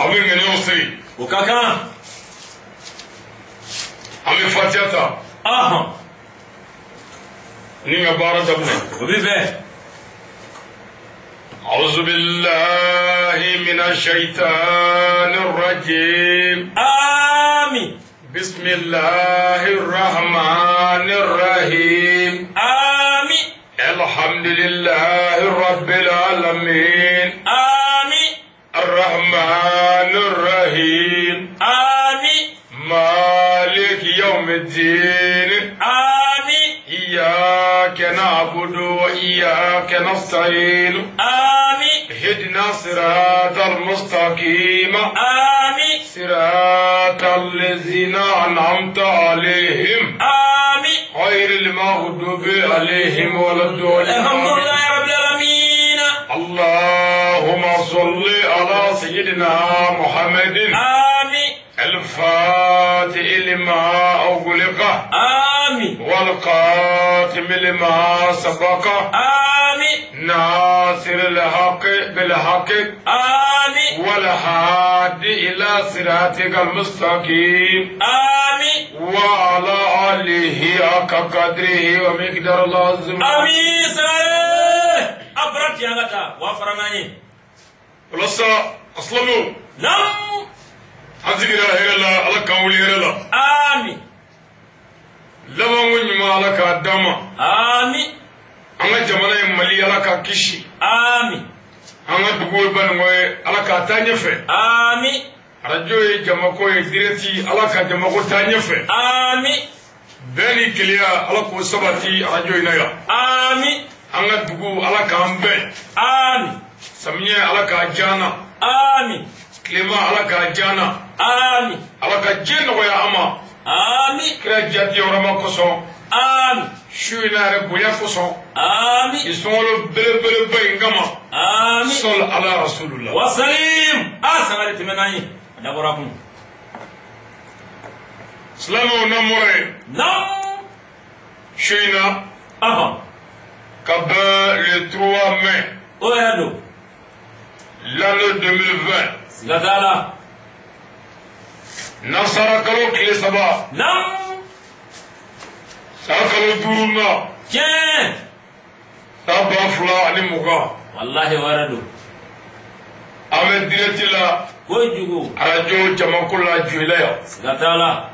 An bɛ ŋaniyaw siri. O ka kan. An bɛ fatiya ta. Ni ka baara daminɛ. O bɛ bɛn. أعوذ بالله من الشيطان الرجيم. Ami. بسم الله الرحمن الرحيم. Ami. الحمد لله رب العالمين. Ami. الرحمن الرحيم. Ami. مالك يوم الدين. Ami. إياك نعبد وإياك نستعين. Ami. اهدنا صراط المستقيم. Ami. صراط الذين أنعمت عليهم. Ami. غير المغضوب عليهم ولا الضالين. Alhamdulilayi rabbil alamin. اللهم صل على سيدنا محمد. Ami. الفاتح لما أغلق. Ami. والقاتم لما سبق. Ami. ناصر الحق بالحق. Ami. والهادي إلى صراطك المستقيم. Ami. وعلى آله حق قدره ومقدار العظيم. Ami sangare. A bara tiɲɛ ka taa wa fara n'an ye. Walasa asilamɛw. Nam. An sigira hɛrɛ la, Ala k'an wuli hɛrɛ la. Ami. Labanko ɲuman, Ala k'a d'an ma. Ami. An ka jamana ye Mali, Ala k'a kisi. Ami. An ka dugu ye Banikɔ ye, Ala k'a taa ɲɛfɛ. Ami. Arajo ye jamako ye direct, Ala ka jamako taa ɲɛfɛ. Ami. Bɛn ni kelenya, Ala k'o sabati arajo in na yan. Ami. An ka dugu, Ala k'an bɛn. Ami. Samiyɛ, Ala k'a diya an na. Ami. Tilema, Ala k'a diya an na. Ami. Ala ka diɲɛ nɔgɔya an ma. Ami. Kira jati yɔrɔma kosɔn. Ami. Su in na yɛrɛ bonya kosɔn. Ami. Nin sunkalo belebeleba in kama. Ami. Sɔli ala rasulula. Wasalim. A sangare tɛmɛ n'an ye. A dabɔra kun. Silamɛw, n'an bɔra yen. Nam. Su in na. Ka bɛn le 3 mai. O yɛrɛ don. L'année 2020. Siga t'a la. Nasara kalo tile 3. Nam. San kalo duurunan. Tiɲɛ. San 2020. Walahi o yɛrɛ don. An bɛ direct la. Kojugu. Arajo jamako la Joyila yan. Siga t'a la.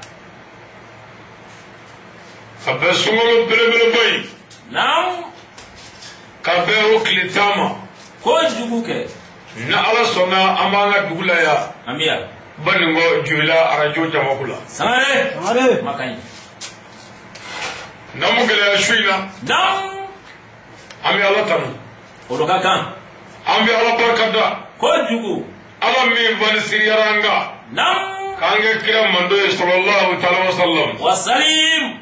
Ka bɛn sunkalo belebeleba in. Nam. Ka bɛn o tile 10 ma. Kojugu kɛ. Ni Ala sɔnna, an b'an ka dugu la yan. An bɛ yan. Banikɔ Joyila arajo jamako la. Sangare. Sangare. Ma ka ɲi. N'an mu gɛlɛya su in na. Nam. An bɛ Ala tanu. O do ka kan. An bɛ Ala barika da. Kojugu. Ala min fani siriyara an kan. Nam. K'an kɛ kira mando ye sallallahu taala wa sallam. Wasalim.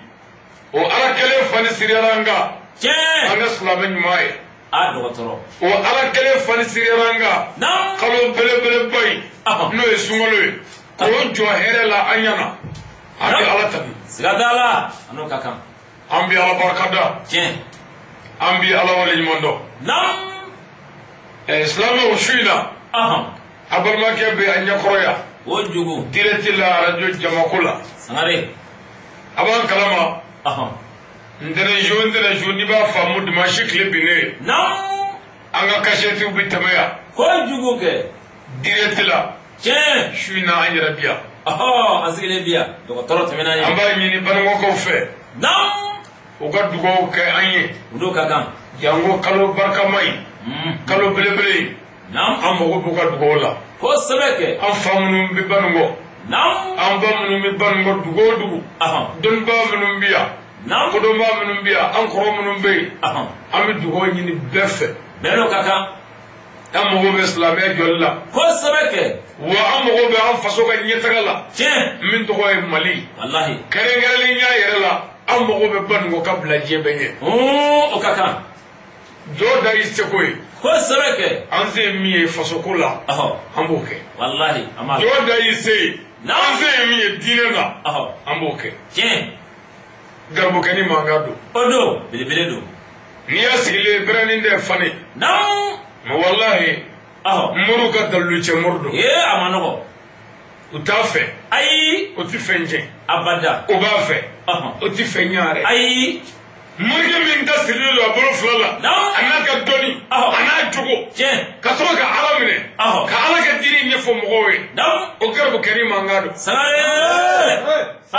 O Ala kelen fani siriyara an kan. Tiɲɛ. An kɛ silamɛ ɲuman ye. A dɔgɔtɔrɔ. O Ala kelen fani siriyara an kan. Nam. Kalo belebeleba in. N'o ye sunkalo ye. K'o jɔ hɛrɛ la an ɲɛna. An bɛ Ala tanu. Siga t'a la. A n'o ka kan. An bɛ Ala barika da. Tiɲɛ. An bɛ Ala waleɲuman dɔn. Nam. Silamɛw, su in na. A balimakɛ bɛ a ɲɛkɔrɔ yan. Kojugu. Direct la arajo jamako la. Sangare. A b'an kalama. Ntɛnɛn su, n'i b'a faamu, dimanche tile binnen. Nam. An ka kasɛtiw bɛ tɛmɛ yan. Kojugu kɛ. Direct la. Tiɲɛ. Su in na an yɛrɛ bi yan. An sigilen bi yan. Dɔgɔtɔrɔ tɛmɛna ye. An b'a ɲini Banikɔkaw fɛ. Nam. U ka dugawu kɛ an ye. U n'o ka kan. Janko kalo barikama in. Kalo belebele in. Nam. An mago b'u ka dugawu la. Kosɛbɛ kɛ. An fa minnu bɛ Banikɔ. Nam. An ba minnu bɛ Banikɔ dugu o dugu. Dɔnnibaa minnu bɛ yan. Nam. Kodɔnbaa minnu bɛ yan, an kɔrɔ minnu bɛ yen. An bɛ dugawu ɲini bɛɛ fɛ. Bɛɛ n'o ka kan. An mago bɛ silamɛya jɔli la. Kosɛbɛ kɛ. Wa an mago bɛ an faso ka ɲɛtaga la. Tiɲɛ. Min tɔgɔ ye Mali. Walahi. Kɛrɛnkɛrɛnnenya yɛrɛ la, an mago bɛ Banikɔ ka bila diɲɛ bɛɛ ɲɛ. O ka kan. Jɔ da y'i seko ye. Kosɛbɛ kɛ. An se ye min ye fasoko la. An b'o kɛ. Walahi an b'a kɛ. Jɔ da y'i se ye. An se ye min ye diinɛ la. An b'o kɛ. Tiɲɛ. Garibukɛni mankan don. O don belebele don. N'i y'a sigilen bɛrɛnin tɛ fani. Nam. Mais walahi Moriw ka dalilu cɛ mori don. Ee, a ma nɔgɔ. U t'a fɛ. Ayi. O ti fɛn tiɲɛ. Abada. O b'a fɛ. O ti fɛn ɲɛ yɛrɛ. Ayi. Morikɛ min ta sirilen don a bolo fila la. Naamu. A n'a ka dɔnni. Ɔhɔ. A n'a jogo. Tiɲɛ. Ka sɔrɔ ka Ala minɛ. Ɔhɔ. Ka Ala ka diinɛ ɲɛfɔ mɔgɔw ye. Naamu. O garibukɛni mankan don. Sangare. Fa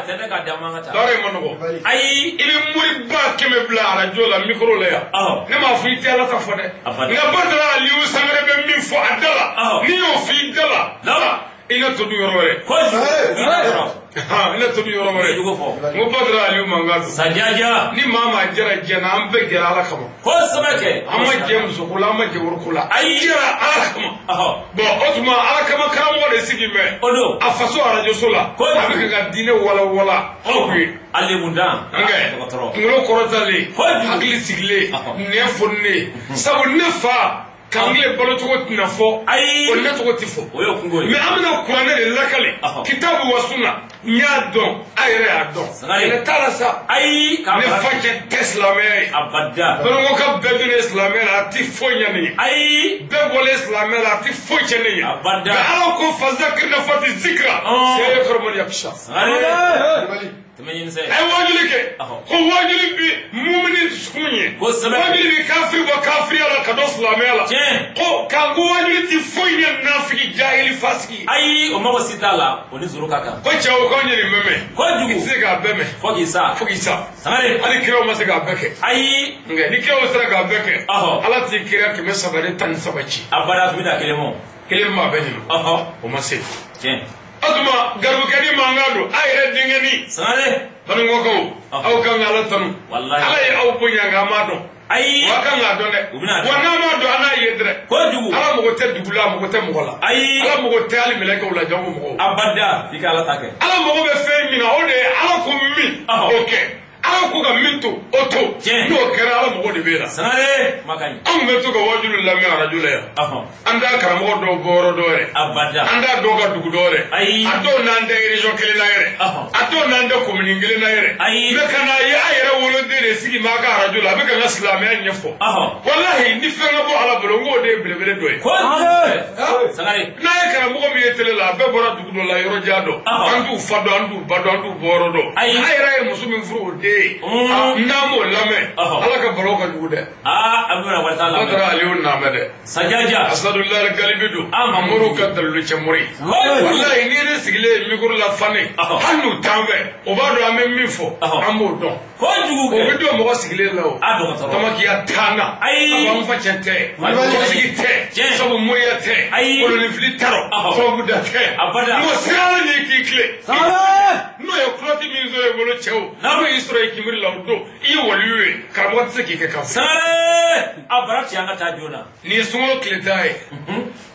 tɛ ne ka di an ma ka taa. Baara in ma nɔgɔ. Ayi. I bɛ moriba 100 bila arajo la mikoro la yan. Ɔhɔ. Ne m'a fɔ i tɛ Ala ta fɔ dɛ. Abada. Nka Badara Aliyu Sangare bɛ min fɔ a da la. Ɔhɔ. N'i y'o fɔ i da la. Naamu. I na to dun yɔrɔ wɛrɛ. Kojugu. I na to dun yɔrɔ wɛrɛ. Kojugu fɔ. N ko Badara Aliyu mankan don. Sajaja. Ni maa maa jɛra diɲɛ na, an bɛɛ jɛra Ala kama. Kosɛbɛ kɛ. An ma jɛ musoko la, an ma jɛ wariko la. Ayi. An jɛra Ala kama. Ɔhɔ. Bon, o tuma Ala kama karamɔgɔ de sigi bɛ. O don. A faso arajoso la. Kojugu. A bɛ ka diinɛ walawala aw ye. Ale mun dan. Nkɛ Dɔgɔtɔrɔ. kunkolo kɔrɔtalen, Kojugu. hakili sigilen, Ɔhɔ. nɛ foninen. Sabu ne fa kankile balocogo tɛna fɔ. Ayi. O ne tɔgɔ tɛ fɔ. O y'o kungo ye. Mais an bɛna kuranɛ de lakale. Ɔhɔ. Kitabu wa sunna. N y'a dɔn, a yɛrɛ y'a dɔn. Sangare. Ne t'a la sa. Ayi. K'a Ne fara. fa cɛ tɛ silamɛya ye. Abada. Balimako ka bɛɛ donnen silamɛya la, a ti foyi ɲɛ ne ye. Ayi. Bɛɛ bɔlen silamɛya la, a ti foyi tiɲɛ ne ye. Abada. Nka Ala ko fazakir nafati zikira. Ɔn. Sɛyɛ kɔrɔmɔni yakisa. Sangare. Tɛmɛ ɲini sɛ. A ye wajuli kɛ. Ɔhɔ. Ko wajuli bi mumini dusukun ye. Kosɛbɛ. Wajuli bi kafiri bɔ kafiriya la ka don silamɛya la. Tiɲɛ. Ko k'an ko wajuli ti foyi ɲɛ nafigi jahili fasigi. Ayi, o mago si t'a la, o ni zoro ka kan. Ko cɛw k'anw ye nin bɛɛ mɛn. Kojugu. I tɛ se k'a bɛɛ mɛn. Fo k'i sa. Fo k'i sa. Sangare. Hali kiraw ma se k'a bɛɛ kɛ. Ayi. Nka ni kiraw sera k'a bɛɛ kɛ. Ɔhɔ. Ala t'i kira 313 ci. Abada tun bɛ da kelen mɔ. Kelen maa bɛɛ ɲɛna. Ɔhɔ. O ma se. Tiɲɛ. O tuma garibukɛni mankan don, a yɛrɛ denkɛni. Sangare. Banikɔkaw, Ɔhɔ. aw kan ka Ala tanu. Walahi. Ala ye aw bonya nka an m'a dɔn. Ayi. Wa kan k'a dɔn dɛ. U bɛna dɔn. Wa n'an m'a dɔn, an n'a ye dɛrɛ. Kojugu. Ala mago tɛ dugu la, a mago tɛ mɔgɔ la. Ayi. Ala mago tɛ hali mɛlɛkɛw la, jango mɔgɔw. Abada. I ka Ala ta kɛ. Ala mago bɛ fɛn min na, o de ye Ala ko min, Ɔhɔ. o kɛ. Ala ko ka min to, o to. Tiɲɛ. N'o kɛra, Ala mago de b'e la. Sangare. Kuma ka ɲi. Anw bɛ to ka wajulu lamɛn arajo la yan. Ɔhɔ. An t'a karamɔgɔ dɔw bɔ yɔrɔ dɔ yɛrɛ. Abada. An t'a dɔw ka dugu dɔ yɛrɛ. Ayi. A dɔw n'an tɛ région kelen na yɛrɛ. Ɔhɔ. A dɔw n'an tɛ commune kelen na yɛrɛ. Ayi. Mais ka n'a ye a yɛrɛ woloden de sigi b'a ka arajo la, a bɛ ka n ka silamɛya ɲɛfɔ. Ɔhɔ. Walahi ni fɛn ka bɔ Ala bolo, n k'o de ye belebele dɔ ye. Kojugu. Sangare. N'a ye karamɔgɔ min ye télé la, a bɛɛ bɔra dugu dɔ la, yɔrɔ jan dɔ. Ɔhɔ. An t'u fa dɔn, an t'u ba dɔn, an t'u bɔ yɔrɔ dɔn. Ayi. A yɛrɛ ye muso min furu o den ye. N'an m'o lamɛn, Ɔhɔ. Ala ka baro ka jugu dɛ. Aa, a bɛna wari t'a la. Ala taara ale y'o namɛ dɛ. Sajaja. Asadulayi galibi don. Ah, ma Moriw ka dalilu cɛ mori. Kojugu. Walayi n'i ne sigilen ye mikoro la fane. Ɔhɔ. Hali n'u t'an fɛ, o b'a dɔn an bɛ min fɔ. Ɔhɔ. An b'o dɔn. Kojugu O bɛ kɛ. dɔn mɔgɔ sigilen la o. A dɔgɔtɔrɔ. Tamakiya t'an na. Ayi. A b'an fa cɛ tɛ. Walayi. Tɔgɔsigi tɛ. Tiɲɛ. Sabu moriya tɛ. Ayi. Kolonifili t'a rɔ. Ɔhɔ. Sababu da tɛ. Abada. Mɔgɔ siran Ala ɲɛ k'i tilen. N'o ye kulɔti min sɔrɔ i bolo cɛw. Naamu. N'o y'i sɔrɔ i kinbiri la o don, i ye waliyu ye. Karamɔgɔ tɛ se k'i kɛ kafe. Sangare. A bara ci an ka taa joona. Nin ye sunkalo tile tan ye.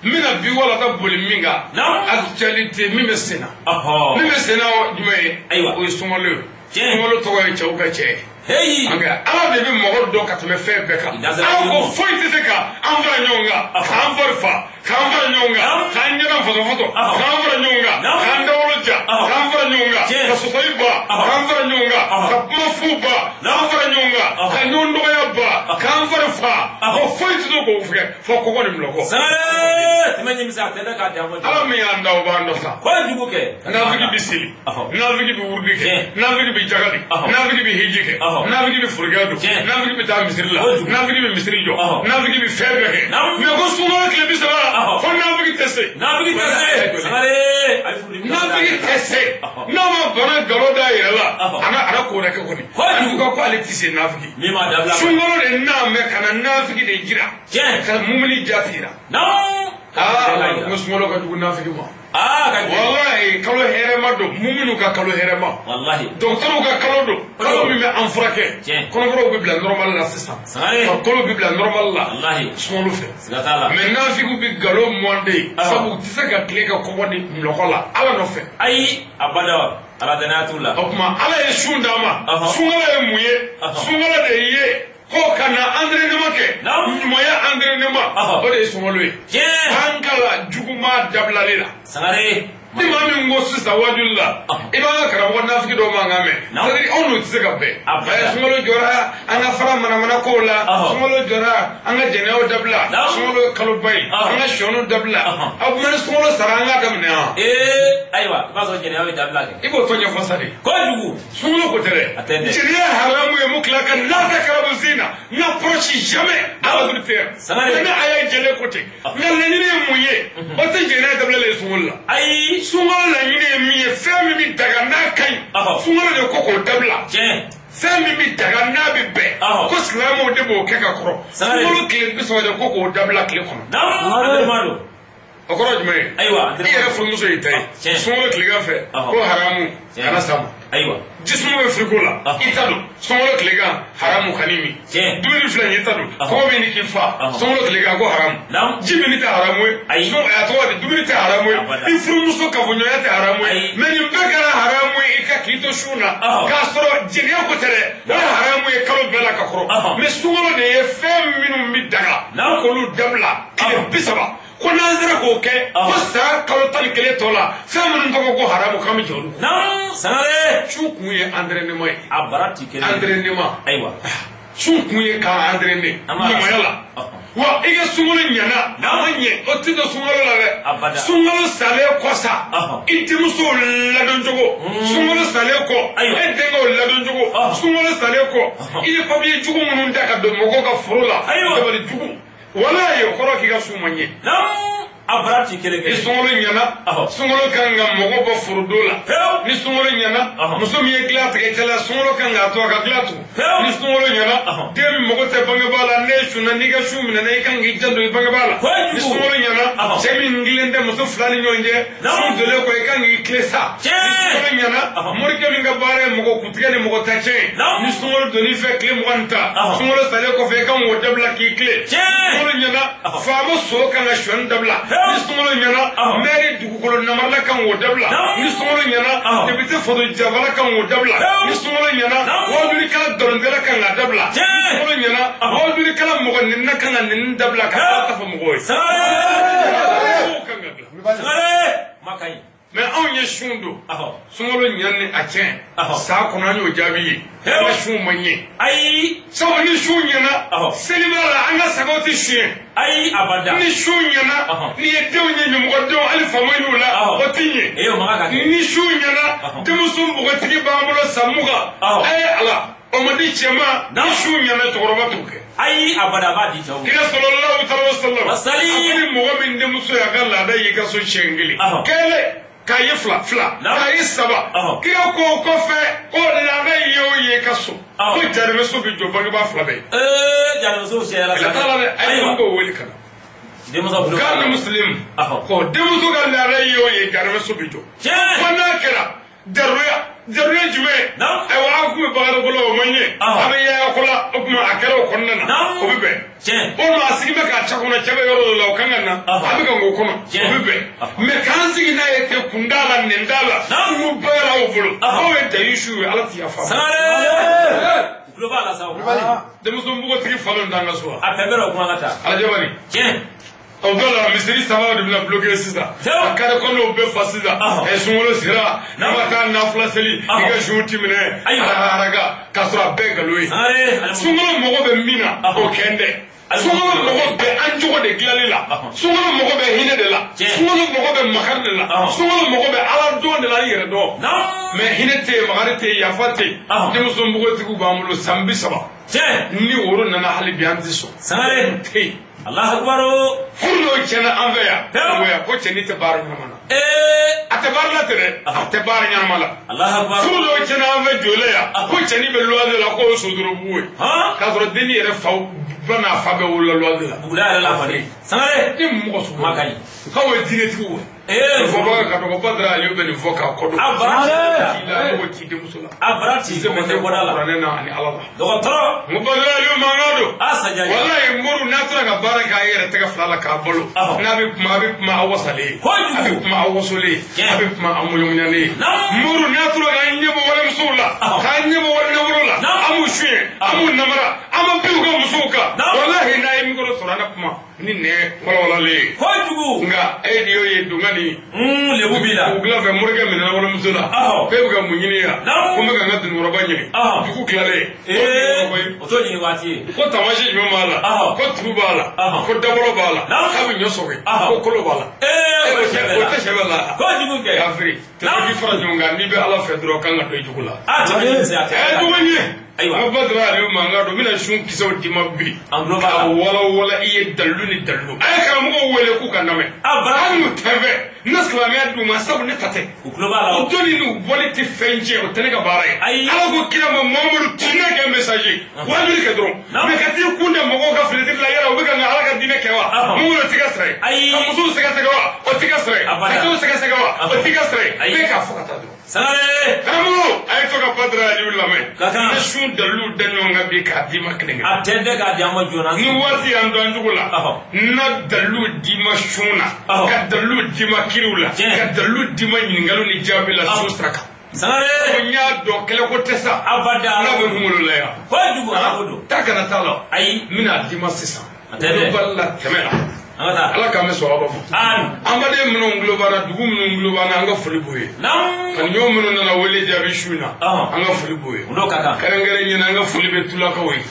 N bɛna bi walata boli min kan. Naamu. Actualité min bɛ sen na. Ɔhɔ. Min bɛ sen na o jumɛn ye? Ayiwa. O ye sunkalo ye. Tiɲɛ. Sunkalo tɔgɔ ye cɛw ka cɛ ye. Heyi. Nka Ala de bɛ mɔgɔ dɔn ka tɛmɛ fɛn bɛɛ kan. I da sera Ala min ko ma. foyi tɛ se ka an fara ɲɔgɔn kan, Ɔhɔ. k'an fari fa, k'an fara ɲɔgɔn kan, Naamu. k'an ɲɛda fɔtɔfɔtɔ, Ɔhɔ. k'an fara ɲɔgɔn kan, Naamu. k'an dawolo ja, Ɔhɔ. k'an fara ɲɔgɔn kan, Tiɲɛ. ka sɔsɔli ban, Ɔhɔ. k'an fara ɲɔgɔn kan, Ɔhɔ. ka kuma fu ban, k'an fara ɲɔgɔn kan, Ɔhɔ. ka ɲɔgɔn dɔgɔya ban, k'an fari fa. Ɔhɔ. Ko foyi tɛ se k'o kɛ fɔ kɔgɔ ni milɔgɔ. Sangare. Tɛmɛ ɲimisa a tɛ da k'a dan Ala min y'an da o b'an dɔ sa. Kojugu kɛ. Nafigi bɛ seli, Ɔhɔ. nafigi bɛ wurudi kɛ, Tiɲɛ. nafigi bɛ jagali, Ɔhɔ. nafigi bɛ hiji kɛ, Ɔhɔ. nafigi bɛ forokɛ don, Tiɲɛ. nafigi bɛ taa misiri la, Kojugu. nafigi bɛ misiri jɔ, Ɔhɔ. nafigi bɛ fɛn bɛɛ kɛ. Naamu. Mais ko sunkalo tile 30 Ɔhɔ. fo nafigi tɛ se. Nafigi tɛ se. Sangare. A ye furudimi. Nafigi tɛ se. Ɔhɔ. N'a ma bana nkalon da a yɛrɛ la, Ɔhɔ. a na ko wɛrɛ kɛ kɔni. Kojugu. En tout cas ko ale tɛ se nafigi. Min m'a dabila. Sunkalo de n'a mɛn ka na nafigi de jira. Tiɲɛ. Ka mumuni jati jira. Naamu. Aa, n ko sunkalo ka jugu nafigi ma. Aa, ka jugu. Walahi kalo hɛrɛma don, muminu ka kalo hɛrɛma. Walahi. Dɔgɔtɔrɔw ka kalo don, kalo min bɛ an furakɛ. Tiɲɛ. Kɔnɔbaraw bɛ bila normal la sisan. Sangare. Farikolo bɛ bila normal la. Walahi. Sunkalo fɛ. Siga t'a la. Mais nafigiw bɛ nkalon mɔnden. Awɔ. Sabu u tɛ se ka tile ka kɔngɔ ni milɔgɔ la Ala nɔfɛ. Ayi, abada. Ala danaya t'u la. O tuma Ala ye sun d'an ma. Ɔhɔ. Sunkalo ye mun ye? Ɔhɔ. Sunkalo de ye ko ka na entraînement kɛ. Naamu. Ɲumanya entraînement. Ɔhɔ. O de ye sunkalo ye. Tiɲɛ. An kala juguman dabilalen la. Sangare. Ni maa min ko sisan wajuli la i b'an ka karamɔgɔ nafigi dɔw mankan mɛn c'est-à-dire anw n'o tɛ se ka bɛn. Sunkalo jɔra an ka fara manamana kow la, sunkalo jɔra an ka jɛnɛyaw dabila, sunkalo ye kaloba ye an ka sɔɔniw dabila. Aw kuma ni sunkalo sara an k'a daminɛ yan. Ayiwa i b'a sɔrɔ jɛnɛya bɛ dabila kɛ. I b'o tɔ ɲɛfɔ sa de. Kojugu. Sunkalo ko tɛ dɛ. A tɛ dɛ. Jɛnɛya haramu ye mun tila ka n'a ta karabu zina n'approche jamais à l'adultère. Sangare. Ne a y'a jɛnɛ ko ten. Nka laɲini ye mun ye? O tɛ jɛnɛya dabilalen ye sunkalo la. Ayi. Sunkalo laɲini ye min ye, fɛn min bɛ daga n'a ka ɲi. Sunkalo de ko k'o dabila. Tiɲɛ. Fɛn min bɛ daga n'a bɛ bɛn. Ko silamɛw de b'o kɛ ka kɔrɔ. Sunkalo tile 30 de ko k'o dabila tile kɔnɔ. Naamu. Don. O kɔrɔ jumɛn ye? Ayiwa. I yɛrɛ furumuso y'i ta ye. Sunkalo tilegan fɛ ko haramu kana s'a ma. Ayiwa. Jisuma bɛ frigo la i ta don. Sunkalo tilegan haramu kan'i min. Dumuni filɛ nin ye i ta don. Kɔngɔ bɛ nin k'i fa. Sunkalo tilegan ko haramu. Ji min tɛ haramu ye. A tɔgɔ di dumuni tɛ haramu ye. I furumuso kafoɲɔgɔnya tɛ haramu ye. Mɛ nin bɛɛ kɛra haramu ye i ka k'i to sun na. K'a sɔrɔ jɛnɛya ko tɛ dɛ. O ye haramu ye kalo bɛɛ la ka kɔrɔ. Mɛ sunkalo de ye fɛn minnu bɛ daga. K'olu dabila tile 30. Ko n'an sera k'o kɛ ko san kalo 11 tɔ la fɛn minnu tɔgɔ ko haramu k'an bɛ jɔ olu kɔ. Naamu Sangare. Su kun ye entraînement ye. A bara ti kelen. Entraînement. Ayiwa. Su kun ye k'an entraîner ɲumanya la. Wa i ka sunkalo ɲɛna n'a ma ɲɛ o tɛ don sunkalo la dɛ. Sunkalo salen kɔ sa i denmuso ladon cogo. Sunkalo salen kɔ e denkɛw ladon cogo. Sunkalo salen kɔ i ye papiye jugu minnu da ka don mɔgɔw ka foro la. Dabali jugu. Walayi o kɔrɔ k'i ka sun ma ɲɛ. A bara ti kelen kelen. Ni sunkalo ɲɛna, sunkalo kan ka mɔgɔ bɔ forodo la. Ni sunkalo ɲɛna, muso min ye dilan tigɛ cɛ la, sunkalo kan k'a to a ka dilan tugu. Ni sunkalo ɲɛna, den min mago tɛ bangebaa la, n'e sunna n'i ka sun minɛna i kan k'i janto i bangebaa la. Ni sunkalo ɲɛna, cɛ min tilen tɛ muso fila ni ɲɔgɔn cɛ, sun donnen kɔ i kan k'i tilen sa. Ni sunkalo ɲɛna, morikɛ min ka baara ye mɔgɔ kuntigɛ ni mɔgɔ ta cɛn ye. Ni sunkalo donn'i fɛ tile 20 ta, sunkalo salen kɔfɛ i kan k'o dabila k'i tilen. Ni sunkalo ɲɛna, faama so kan ka sɔni dabila. Ni sunkalo ɲɛna, mɛri dugukolo namarala kan k'o dabila. Ni sunkalo ɲɛna, député foto jabala kan k'o dabila. Ni sunkalo ɲɛna, wajulikɛla dɔlɔnkɛla kan k'a dabila. Ni sunkalo ɲɛna, wajulikɛla mɔgɔ nɛnina kan ka nɛni dabila ka ala ta fɔ mɔgɔw ye. Sangare. Ma ka ɲi. Mɛ anw ye sun don. Sunkalo ɲɛ ni a tiɲɛ. San kɔnɔ an y'o jaabi ye. An ka sun ma ɲɛ. Ayi. Sabu ni sun ɲɛna, seli b'a la an ka sagaw tɛ suɲɛ. Ayi abada. Ni sun ɲɛna, ni ye denw ye ɲɛmɔgɔdenw hali faama y'u la, o tɛ ɲɛ. Ni sun ɲɛna, denmuso npogotigi b'an bolo san 20. A ye ala. O ma di cɛ ma, ni sun ɲɛna cɛkɔrɔba t'o kɛ. Ayi abada b'a di cɛw ma. Kira sallallahu alaihi wasallam. Wasali. A ko ni mɔgɔ min denmuso y'a ka laada y'i ka so siɲɛ kelen. Kelen. K'a ye fila fila k'a ye saba kira ko kɔfɛ ko laada ye o ye ka so ko jarimɛso bɛ jɔ bangebaa fila bɛɛ. Jarimɛso sɛyara sa. T'a la dɛ, a ye k'o wele ka na. Denmuso bolo. K'a ni musilimu. Ko denmuso ka laada ye o ye jarimɛso bɛ jɔ. Tiɲɛ. Ko n'a kɛra jaruya jaruya jumɛn. Ayiwa an kun bɛ bagarako la o ma ɲɛ. A bɛ yaayako la o tuma a kɛra o kɔnɔna na. O bɛ bɛn. O maa sigi bɛ k'a cɛ kɔnɔ cɛ bɛ yɔrɔ dɔ la o kan ka na a bɛ ka ŋo kɔnɔ o bɛ bɛn. Mɛ k'an sigi n'a ye ten kun t'a la nɛn t'a la. N'u bɛɛ la o bolo. Aw ye dayisu ye ala ti yafa. Sangare. Tulo b'a la sa o. Denmuso npogotigi falen t'an ka so wa. A fɛn bɛɛ la o kuma ka taa. Alajabani. Tiɲɛ. O bɛɛ la misiri saba de bɛna bloqué sisan. A kare kɔnɔw bɛɛ fa sisan. Sunkalo sera n'a ma taa nafila seli i ka sun ti minɛ. Haraka k'a sɔrɔ a bɛɛ nkalon ye. Sunkalo mago bɛ min na o kɛ dɛ. Sunkalo mago bɛ an cogo de dilanli la. Sunkalo mago bɛ hinɛ de la. Sunkalo mago bɛ makari de la. Sunkalo mago bɛ ala dɔn de la i yɛrɛ dɔn. Mɛ hinɛ tɛ yen, makari tɛ yen, yafa tɛ yen. Denmuso npogotigiw b'an bolo san 30. Ni woro nana hali bi an tɛ sɔn. Sangare. Tɛ yen. Allahu akbar. Furu dɔw tiɲɛna an fɛ yan. Goya ko cɛnin tɛ baara ɲɛnama na. A tɛ baara la ten dɛ. A tɛ baara ɲɛnama la. Allahu akbar. Furu dɔw tiɲɛna an fɛ jole yan. Ko cɛnin bɛ luwanze la k'o ye sodorobugu ye. K'a sɔrɔ dennin yɛrɛ faw ba n'a fa bɛɛ wolola luwanze la. Buguda yɛrɛ la kɔni. Sangare. Ni mɔgɔ sugu. Ma ka ɲi. K'aw ye diinɛtigiw ye. Fɔbaga ka dɔgɔ Badara Aliyu bɛ nin fɔ k'a kɔ don. A bara ci la mɔgɔ t'i denmuso la. A bara ci mɔgɔ tɛ bɔda la. Kuranɛ na ani Ala la. Dɔgɔtɔrɔ. N ko Badara Aliyu mankan don. A saja. Walayi Moriw n'a tora ka baara kɛ a yɛrɛ tɛgɛ fila la k'a balo. N'a bɛ kuma a bɛ kuma a wasalen ye. A bɛ kuma a wasolen ye. A bɛ kuma a muɲamuɲalen ye. Moriw n'a tora k'an ɲɛbɔ walimusow la. K'an ɲɛbɔ walinafolo la. la, an b'u suɲɛ, an b'u namara, an bɛ bin u ka musow kan. Walahi n'a ye micro sɔrɔ an na kuma ni nɛ walawalalen ye. Kojugu. Nka e de y'o ye dongani. Lebu b'i la. U dilan fɛ morikɛ minɛna walimuso la. K'e bɛ ka mun ɲini yan? Ko n bɛ ka n ka dununkɔrɔba ɲini. Dugu tilalen. O t'o ɲini waati ye. Ko taamasiyɛn jumɛn b'a la? Ko turu b'a la. Ko dabɔlɔ b'a la. K'a bɛ ɲɔ sɔgɔ. Ko kolo b'a la. O tɛ sɛbɛ la. Kojugu kɛ. Kafiri. Tɛmɛ fara ɲɔgɔn kan n'i bɛ Ala fɛ dɔrɔn kan ka don i jugu la. A tɛmɛ ɲini se a tɛ. Jogo ɲɛ. Ayiwa. N ka Badara Aliyu mankan don n bɛna sun kisɛw d'i ma bi. An tulo b'a la. Ka walawala i ye dalilu ni dalilu. A ye karamɔgɔw wele k'u ka lamɛn. Hali n'u tɛ fɛ n na silamɛya d'u ma sabu ne ta tɛ. U tulo b'a la. O dɔnni n'u bɔli tɛ fɛn tiɲɛ o tɛ ne ka baara ye. Ayi. Ala ko kira ma Muhamadu diinɛ kɛ messager. Wajuli kɛ dɔrɔn. Naamu. Mais ka t'i kun da mɔgɔw ka finɛtiri la yala u bɛ ka n ka Ala ka diinɛ kɛ wa? Muhamadu o t'i ka sira ye. Ayi. Ka musow sɛgɛsɛgɛ wa? O t'i ka sira ye. Abada. Ka cɛw sɛgɛsɛgɛ wa? O t'i ka sira ye. Ayi. Bɛɛ k'a fɔ ka taa dɔrɔn. Sangare. Karamɔgɔ a ye to ka Badara Aliyu lamɛn. Ka kan. N bɛ sun dalilu da ɲɔgɔn kan bi k'a d'i ma kelen kelen. A tɛ dɛ k'a di an ma joona. Ni waati y'an dɔn jugu la, n na dalilu d'i ma sun na, ka dalilu d'i ma kiriw la, ka dalilu d'i ma ɲininkaliw ni jaabi la sun sira kan. Sangare. Ko n y'a dɔn kɛlɛko tɛ sa. Abada. N'a bɛ n kunkolo la yan. Kojugu ala ko don. Taa kana t'a la. Ayi. N bɛna d'i ma sisan. A tɛ dɛ. Kulubali la tɛmɛ la. An ka taa. Ala k'an bɛ sɔrɔ ma. Amin. An baden minnu tulo b'an na, dugu minnu tulo b'an na, an ka foli b'u ye. Naamu. Ka ɲɔ minnu nana wele jaabi su in na, an ka foli b'u ye. O n'o ka kan. Kɛrɛnkɛrɛn ɲɛna an ka foli bɛ Tulakaw ye.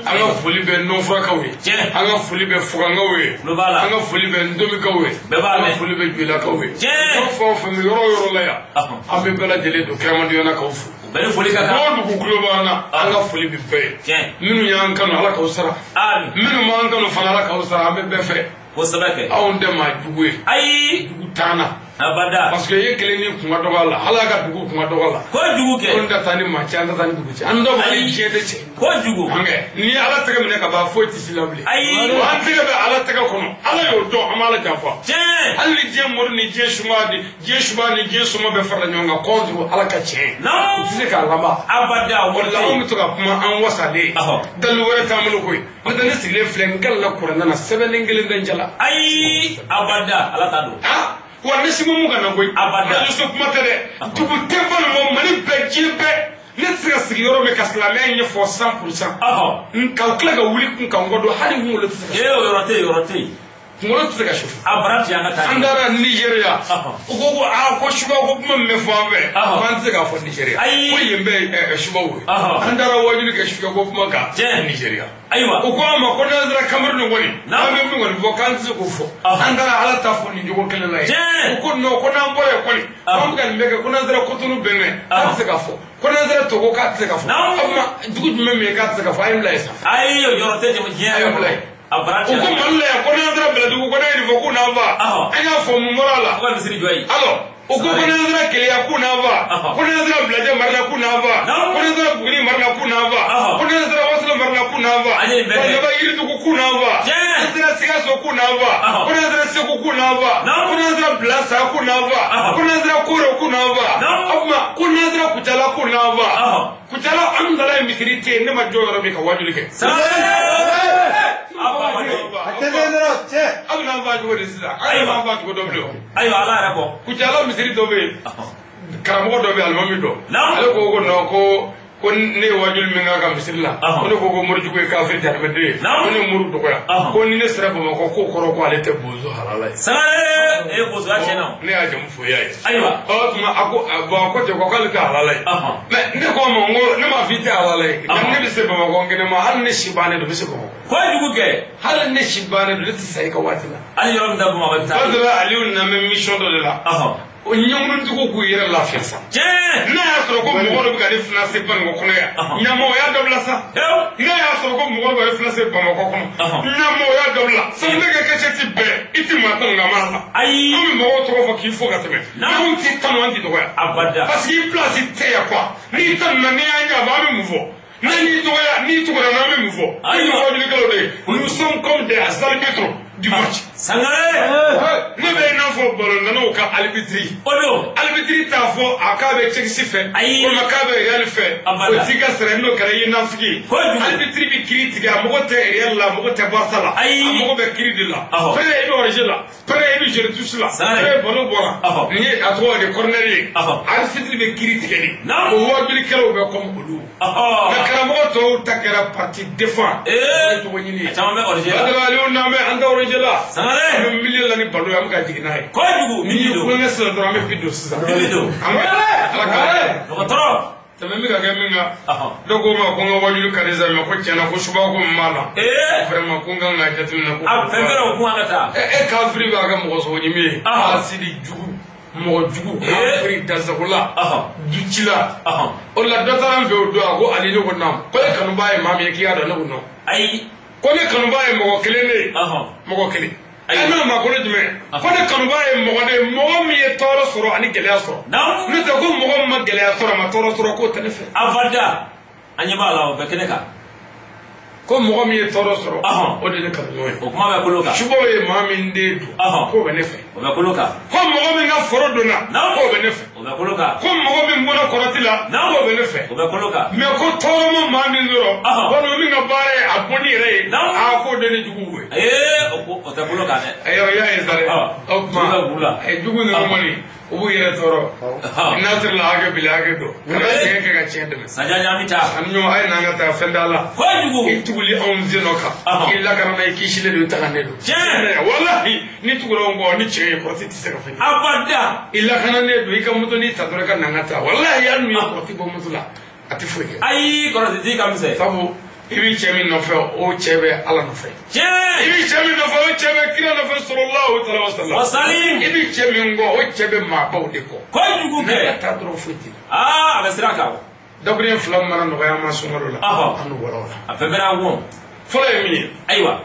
An ka foli bɛ Nɔnfurakaw ye. Tiɲɛ. An ka foli bɛ Fugankaw ye. Tulo b'a la. An ka foli bɛ Ndomikaw ye. Bɛɛ b'a mɛn. An ka foli bɛ Jolakaw ye. Tiɲɛ. Yɔrɔ fɛn o fɛn bɛ yɔrɔ o yɔrɔ la yan. Ɔhɔn. An bɛ bɛɛ lajɛlen don kiramadenya k'aw fo. Bɛɛ ni foli ka kan. Mɔgɔ dugu tulo b'an na, an ka foli bɛ bɛɛ ye. Tiɲɛ. Minnu y'an kanu Ala k'aw sara. Amin. Minnu m'an kanu fana Ala k'aw sara, an bɛ bɛɛ fɛ. Kosɛbɛ kɛ. Anw tɛ maa jugu ye. Ayi. Jugu t'an na. Abada. Parce que e kelen ni kun ka dɔgɔ a la, hali a ka dugu kun ka dɔgɔ a la. Kojugu kɛ. Anw ta taa ni maa cɛ, an ta taa ni dugu cɛ. An dɔw b'a ni diɲɛ tɛ cɛ. Kojugu. Hankɛ, n'i ye Ala tɛgɛ minɛ ka ban foyi tɛ s'i la bilen. Ayi. Wa an tɛgɛ bɛ Ala tɛgɛ kɔnɔ, Ala y'o dɔn, an b'Ala janfa. Tiɲɛ. Hali ni diɲɛ mori ni diɲɛ suma ni diɲɛ suba ni diɲɛ suma bɛɛ farala ɲɔgɔn kan contre Ala ka tiɲɛ. Naamu. U tɛ se k'a laban. Abada. O de la anw bɛ to ka kuma an wasalen. Ɔhɔ. Dalilu wɛrɛ t'an bolo koyi. N'o tɛ ne sigilen filɛ n kalila kuranɛ na sɛbɛnden kelen tɛ n cɛla. Ayi. Abada. Ala t'a don. Ah, wa ne si ma mun ka na koyi. Abada. Radio so kuma tɛ dɛ. Dugu tɛ balima Mali bɛɛ diɲɛ bɛɛ. Ne tɛ se ka sigi yɔrɔ min ka silamɛya ɲɛfɔ 100%. Ɔhɔ. Ka tila ka wuli kun ka n kɔ don hali n kunkolo tɛ se ka. Ee o yɔrɔ tɛ yen, yɔrɔ tɛ yen. Kunkolo tɛ se ka sufu. A bara ti an ka taa. An taara Nigéria. Ɔhɔ. U ko ko aa ko suba ko kuma min bɛ fɔ an fɛ. Ɔhɔ. Ko an tɛ se k'a fɔ Nigéria. Ayi. Ko yen bɛɛ ye subaw ye. Ɔhɔ. An taara wajuli kɛ suba ko kuma kan. Tiɲɛ. Nigéria. Ayiwa. U ko an ma ko n'an sera Cameroun kɔni. Naamu. An bɛ min kɔni fɔ k'an tɛ se k'o fɔ. Ɔhɔ. An taara Ala ta fɔ nin cogo kelen la yen. Tiɲɛ. U ko non ko n'an bɔra yen kɔni. Ɔhɔ. An bɛ ka nin bɛɛ kɛ ko n'an sera Cotonou Benin. Ɔhɔ. K'an tɛ se k'a fɔ. Ko n'an sera Togo k'a tɛ se ka fɔ. Naamu. O tuma dugu jumɛn bɛ yen k'a tɛ se ka fɔ a ye n bila yen sa. Ayi o yɔrɔ tɛ diɲɛ A ye n bila yen. A bara U ti. ko Mali la yan ko n'an sera Bɛlɛdugu ko n'an ye nin fɔ k'u n'an fa. Ɔhɔ. An y'a fɔ mun bɔra a la. Fo ka misiri jɔ yen. Alors, u ko ko n'an sera Keleya k'u n'an fa. Ɔhɔ. Ko n'an sera Bilajɛ mara la k'u n'an fa. Naamu. Ko n'an sera Buguni mara la k'u n'an fa. Ɔhɔ. Ko n'an sera Wasolo mara la k'u n'an fa. An ye nin bɛɛ kɛ. Ko n'an sera Yiridugu k'u n'an fa. Tiɲɛ. N'an sera Sikaso k'u n'an fa. Ɔhɔ. Ko n'an sera Segu k'u n'an fa. Naamu. Ko n'an sera Bilasa k'u n'an fa. Ɔhɔ. Ko n'an sera Koro k'u n'an fa. Naamu. O tuma ko n'an sera Kucala k'u n'an fa. Ɔhɔ. Kucala an nana yen misiri tɛ yen ne ma jɔ yɔrɔ min ka wajuli kɛ. Sangare. A ba ma don. A tɛ dɔrɔn cɛ. Aw bɛna an fa cogo di sisan? An yɛrɛ b'an fa cogo dɔ bilen o. Ayiwa Ala yɛrɛ kɔ. Kucala misiri dɔ bɛ yen. Ɔhɔ. Karamɔgɔ dɔ bɛ yen alimami dɔ. Naamu. Ale ko ko non ko ko ne ye wajuli min k'a ka misiri la. Ɔhɔn. Ko ne ko ko morijugu ye kafiri jahanamɛden ye. Naamu. Ko ne ye muru dɔgɔya. Ɔhɔn. Ko ni ne sera Bamakɔ k'o kɔrɔ ko ale tɛ bozo halala ye. Sangare. Ee bozoya tiɲɛ na. Ne y'a jamu fɔ i y'a ye. Ayiwa. Ɔ tuma a ko a bon a ko ten ko k'ale tɛ halala ye. Ɔhɔn. Mais ne ko a ma n ko ne m'a fɔ i tɛ halala ye. Ɔhɔn. Nka ne bɛ se Bamakɔ n kɛnɛ ma hali ne si bannen don n bɛ se Bamakɔ. Kojugu kɛ. Hali ne si bannen don ne tɛ sa i ka waati la. Hali yɔrɔ min ta Bamakɔ i bɛ taa. Badara Aliyu nana bɛ mission dɔ de la. Ɔhɔn. O ɲɛŋunutigiw k'u yɛrɛ lafiya sa. Tiɲɛ. N'a y'a sɔrɔ ko mɔgɔ dɔ bɛ ka ne financer Bamakɔ kɔnɔ yan, Ɔhɔn. ɲamɔgɔ y'a dabila sa. Hewu. N'a y'a sɔrɔ ko mɔgɔ dɔ bɛ ne financer Bamakɔ kɔnɔ, Ɔhɔn. ɲamɔgɔ y'a dabila. Sabu ne ka cachette bɛɛ, i ti maa tanu nka m'a la. Ayi. An bɛ mɔgɔw tɔgɔ fɔ k'i fo ka tɛmɛ. Naamu. Anw t'i tanu an t'i dɔgɔya. Abada. Parce que i place tɛ yan quoi. N'i tanuna n'i y'an janfa an bɛ mun fɔ? N'an y'i dɔgɔya n'i tugura n'an bɛ mun fɔ? An ye Ayiwa. wajulikɛlaw de ye. Nous sommes comme des arbitres du match. Sangare. Ne bɛ i n'a fɔ balontannaw ka ka alibitiri. O don. Alibitiri t'a fɔ a k'a bɛ cɛkisi fɛ. Ayi. Walima k'a bɛ Real fɛ. Abada. O t'i ka sara n'o kɛra i ye nafigi ye. Kojugu. Alibitiri bɛ kiiri tigɛ a mago tɛ Real la a mago tɛ Barca la. Ayi. A mago bɛ kiiri de la. Ɔhɔ. Fɛnɛ i bɛ hors-jeu la. Fɛnɛ i bɛ jeu de touche la. Sangare. Fɛnɛ ballon bɔra. Ɔhɔ. Nin ye a tɔgɔ de corner ye. Ɔhɔ. Arbitre bɛ kiiri tigɛ de. Naamu. O wajulikɛlaw bɛ comme olu. Ɔhɔ. Nka karamɔgɔ tɔw ta kɛra parti défend. Ee. O ye cogo ɲini ye. A caman bɛ hors-jeu la. Badara Aliyu n'an bɛ an tɛ hors-jeu la. Sangare. An bɛ milieu la ni ballon ye an bɛ ka jigin n'a ye. Kojugu. N'i ye Mini don. kulonkɛ sisan dɔrɔn an bɛ bi don sisan. Mini don. An bɛ Ala ka Dɔgɔtɔrɔ. tɛmɛ bɛ ka kɛ min kan. Ɔhɔ. Dɔw ko n ma ko n ka wajulu ka di sa mais ko tiɲɛna ko subako min b'a la. Ee. Vraiment ko n kan ka jateminɛ ko. A fɛn fɛn o kun an ka taa. E kafiri b'a kɛ mɔgɔ sogo ɲimi ye. Ɔhɔ. Asidi jugu mɔgɔ jugu Ee. kafiri dansagola. Ɔhɔ. Ducila. Ɔhɔ. O la dɔ taara n fɛ o don a ko Ali ne ko naamu ko ne kanubaa ye maa min ye k'i y'a dɔn ne ko non. Ayi. Ko ne kanubaa ye mɔgɔ kelen de ye. Ɔhɔ. Mɔgɔ kelen. Ayi. E n'o ma ko ne jumɛn? Ko ne kanubaa ye mɔgɔ de ye mɔgɔ min ye tɔɔrɔ sɔrɔ ani gɛlɛya sɔrɔ. Naamu. N'o tɛ ko mɔgɔ min ma gɛlɛya sɔrɔ a ma tɔɔrɔ sɔrɔ k'o tɛ ne fɛ. Abada. An ɲɛ b'a la o bɛ kɛnɛ kan. Ko mɔgɔ min ye tɔɔrɔ sɔrɔ Ɔhɔn. o de ye ne kanuɲɔgɔn ye. O kuma bɛ kolo kan. Subaw ye maa min den don Ɔhɔn. k'o bɛ ne fɛ. O bɛ kolo kan. Ko mɔgɔ min ka foro donna Naamu. k'o bɛ ne fɛ. O bɛ kolo kan. Ko mɔgɔ min bɔra kɔrɔti la Naamu. k'o bɛ ne fɛ. O bɛ kolo kan. Mais ko tɔɔrɔ ma maa min sɔrɔ Ɔhɔn. walima min ka baara ye a bɔ ni yɛrɛ ye Naamu. aa k'o de ni juguw ye. Ee o ko o tɛ kolo kan dɛ. Ayiwa i y'a ye sa dɛ. Ɔhɔn. O Jugu bɛ buru la. tuma jugu ninnu kɔni u b'u yɛrɛ tɔɔrɔ. Ɔhɔn. N'a sɔrɔ la hakɛ bili hakɛ don. Kana tiɲɛ kɛ ka tiɲɛ dɛmɛ. Saja ɲami ta. Ani ɲɔgɔn a ye n'an ka taa fɛn da la. Kojugu. I tuguli anw sen nɔ kan. Ɔhɔn. I lakana i kisilen don i tagannen don. Tiɲɛ. Walahi ni tugura anw kɔ ni cɛ ye kɔrɔti tɛ se ka fɛn kɛ. Abada. I lakananen don i ka moto n'i ta dɔrɔn i ka na an ka taa. Walahi hali n'u ye kɔrɔti bɔ moto la a tɛ foyi kɛ. Ayi kɔrɔti ti ka misɛn. Sabu i b'i cɛ min nɔfɛ o cɛ bɛ Ala nɔfɛ. I Tiɲɛ. b'i cɛ min nɔfɛ o cɛ bɛ kira nɔfɛ sallallahu alaihi wa sallam. Wasalim. I b'i cɛ min kɔ o cɛ bɛ maabaw de kɔ. Kojugu Ne ka kɛ. taa dɔrɔn foyi tɛ. Aa a bɛ sira kan. Dakuruɲɛ fila min mana nɔgɔya an ma sunkalo la. Ɔhɔn. An n'o bɔra o la. A fɛn fɛn an kun. Fɔlɔ ye min ye. Ayiwa.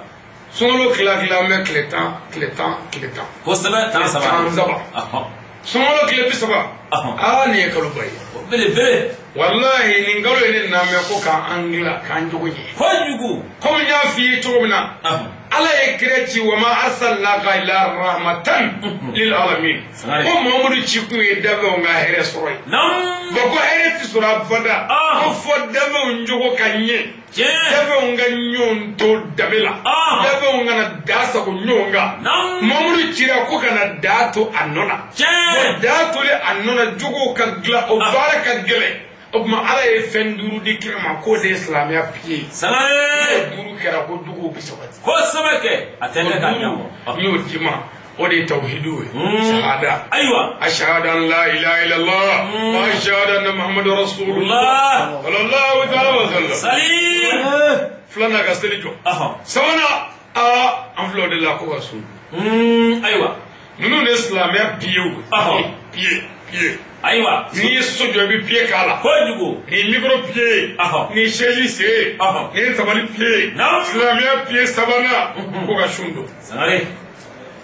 Sunkalo tila tila an bɛ tile 10 tile 10 tile 10. Kosɛbɛ 13. 13. Ɔhɔn. Sunkalo tile 30. Ɔhɔn. Aa nin ye kaloba ye. O belebele. Walahi nin kalo ye ne namɛn ko k'an dilan k'an jogo ɲɛ. Kojugu. Komi n y'a f'i ye cogo min na. Ɔhɔn. Ala ye kira ci wa ma arsalnaka illa rahmatan lil alamin. Sangare. Ko Muhammadu ci kun ye danfɛnw ka hɛrɛ sɔrɔ ye. Naamu. Bon ko hɛrɛ ti sɔrɔ abada. Ah. Ko fɔ danfɛnw jogo ka ɲɛ. Tiɲɛ. Danfɛnw ka ɲɔgɔn to danbe la. Ah. Danfɛnw kana da sago ɲɔgɔn kan. Naamu. Muhammadu cira ko kana da to a nɔ na. Tiɲɛ. Bon da tolen a nɔ na jogow ka dilan o baara ka gɛlɛn. O tuma Ala ye fɛn duuru di kira ma k'o de ye silamɛya pied ye. Sangare. Duuru kɛra ko juguw bɛ sabati. Kosɛbɛ kɛ. A tɛ kɛ k'a ɲɛ N y'o d'i ma o de ye tawhidu ye. Shahada. Ayiwa. Ashhadu an la ilaha illallah wa ashhadu anna Muhammadan rasulullah. Allah. Sallallahu ta'ala wa sallam. Salim. Filanan ka seli jɔ. Ɔhɔn. Sabanan aa an filɛ o de la ko ka sun. Ayiwa. Ninnu de ye silamɛya pieds ye. Ɔhɔn. Pied pied. Ayiwa. N'i ye so jɔ i bɛ pied k'a la. Kojugu. Nin ye micro pied ye. Ɔhɔn. Nin ye chaise sen ye. Ɔhɔn. Nin ye tabali pied ye. Naamu. Silamɛya pied sabanan ko ka sun don. Sangare.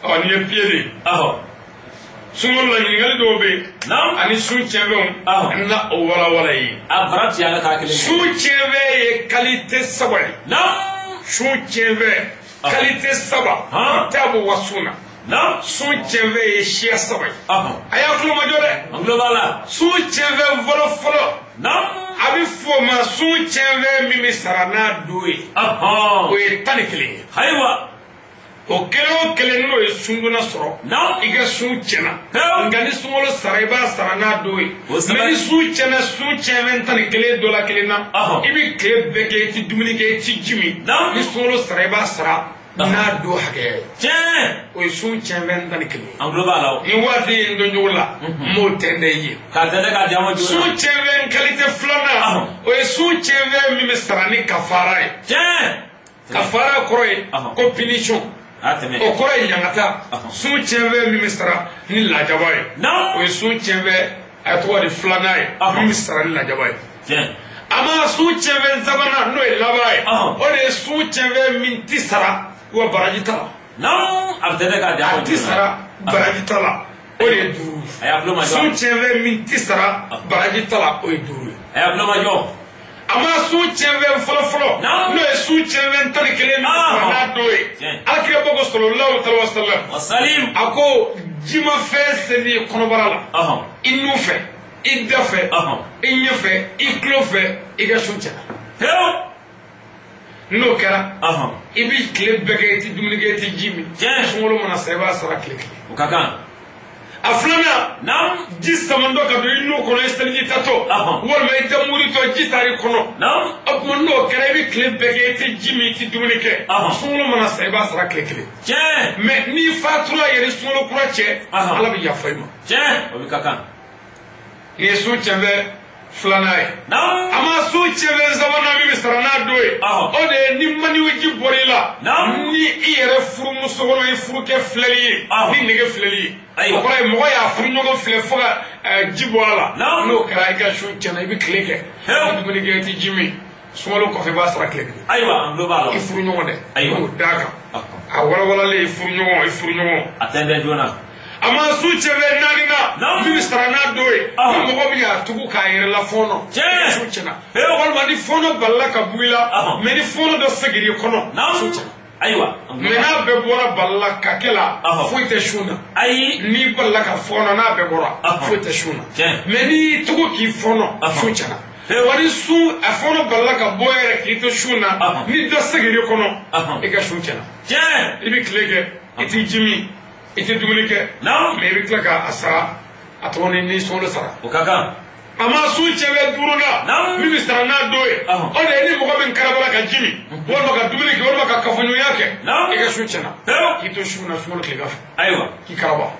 Ɔ nin ye pied de ye. Ɔhɔn. Sunkalo la ɲininkali dɔw bɛ yen. Naamu. Ani sun tiɲɛfɛnw. Ɔhɔn. N na o walawala i ye. A bara ci ala k'a kelen. Sun tiɲɛfɛn ye qualité saba ye. Naamu. Sun tiɲɛfɛn qualité saba. Han. Kitabu wa sunna. Naamu. Sun tiɲɛfɛn ye siya saba ye. Ɔhɔn. A y'a tulo majɔ dɛ. An tulo b'a la. Sun tiɲɛfɛn fɔlɔ fɔlɔ. Naamu. A bɛ fɔ o ma sun tiɲɛfɛn min bɛ sara n'a don ye. Ɔhɔn. O ye 11 ye. Ayiwa. O kelen o kelen n'o ye sundonna sɔrɔ. Naamu. I ka sun tiɲɛna. Pewu. Nka ni sunkalo sara i b'a sara n'a don ye. O saba- Mais ni sun tiɲɛna sun tiɲɛfɛn 11 dɔ la kelen na. Ɔhɔn. I bɛ tile bɛɛ kɛ i ti dumuni kɛ i ti ji min. Naamu. Ni sunkalo sara i b'a sara n'a don hakɛya ye. Tiɲɛ. O ye sun tiɲɛfɛn 11 ye. An tulo b'a la o. Nin waati in dɔn cogo la n m'o tɛntɛn i ye. K'a tɛntɛn k'a di an ma joona. Sun tiɲɛfɛn qualité filanan Ɔhɔn. o ye sun tiɲɛfɛn min bɛ sara ni kafara ye. Tiɲɛ. Kafara kɔrɔ ye Ɔhɔn. ko punition. A tɛmɛ. O kɔrɔ ye ɲangata. Ɔhɔn. Sun tiɲɛfɛn min bɛ sara ni lajaba ye. Naamu. O ye sun tiɲɛfɛn a tɔgɔ de filanan ye Ɔhɔn. min bɛ sara ni lajaba ye. Tiɲɛ. A ma sun tiɲɛfɛn sabanan n'o ye laban ye. Ɔhɔn. O de ye sun tiɲɛfɛn min ti sara wa baraji t'a la. Naamu. A bɛ tɛntɛn k'a di an ma A ti joona. sara baraji t'a la o de ye duuru ye. A y'a tulo majɔ. Sun tiɲɛfɛn min ti sara baraji t'a la o ye duuru ye. A y'a tulo majɔ. A ma sun tiɲɛfɛn fɔlɔ fɔlɔ Naamu. n'o ye sun tiɲɛfɛn 11 min Ɔhɔn. sara n'a don ye. Tiɲɛ. Alakira ko sallallahu alaihi wa sallam. Wasalim. A ko Jimafɛn seli kɔnɔbara la i nun fɛ i da fɛ i ɲɛ fɛ i tulo fɛ i ka sun tiɲɛna n'o kɛra i b'i tile bɛɛ kɛ i tɛ dumuni kɛ i tɛ ji min sunkalo mana sa i b'a sara tile kelen o ka kan a filanan ji samantɔ ka don i nun kɔnɔ i seliji tatɔ walima i damuritɔ ji taar'i kɔnɔ o tuma n'o kɛra i bɛ tile bɛɛ kɛ i tɛ ji min i tɛ dumuni kɛ sunkalo mana sa i b'a sara tile kelen mais n'i fatura yɛrɛ sunkalo kura cɛ Ala bɛ yafa i ma o bɛ ka kan nin ye sun cɛnfɛn filanan ye a ma sun cɛnfɛn sabanan min bɛ sara n'a don ye o de ye ni maniwji bɔra i la ni i yɛrɛ furumuso kɔnɔ i furukɛ filɛli ye ni nege filɛli ye o kɔrɔ ye mɔgɔ y'a furuɲɔgɔn filɛ fo ka ji bɔ a la n'o kɛra i ka sun tiɲɛna i bɛ tile kɛ i bɛ dumuni kɛ i tɛ ji min sunkalo kɔfɛ i b'a sara tile kelen ayiwa an tulo b'a la i furuɲɔgɔn dɛ o d'a kan a walawalalen i furuɲɔgɔn i furuɲɔgɔn a tɛntɛn joona a ma sun cɛnfɛn naani na min bɛ sara n'a don ye ni mɔgɔ min y'a tugu k'a yɛrɛ la fɔɔnɔ sun tiɲɛna walima ni fɔɔnɔ balila ka bɔ i la mais ni fɔɔnɔ dɔ seginna i kɔnɔ sun tiɲɛna ayiwa mais n'a bɛɛ bɔra balila ka kɛ la foyi tɛ sun na ayi n'i balila ka fɔɔnɔ n'a bɛɛ bɔra foyi tɛ sun na mais n'i y'i tugu k'i fɔɔnɔ sun tiɲɛna wa ni sun a fɔɔnɔ balila ka bɔ yɛrɛ k'i to sun na ni dɔ seginna i kɔnɔ i ka sun tiɲɛna i bɛ tile kɛ i t'i ji min i tɛ dumuni kɛ mais i bɛ tila k'a sara a tɔgɔ ni sunkalo sara o ka kan a ma sun cɛnfɛn duurunan min bɛ sara n'a don ye o de ye ni mɔgɔ min karabala ka ji min walima ka dumuni kɛ walima ka kafoɲɔgɔnya kɛ i ka sun tiɲɛna k'i to sun na sunkalo tilegan fɛ ayiwa k'i karaba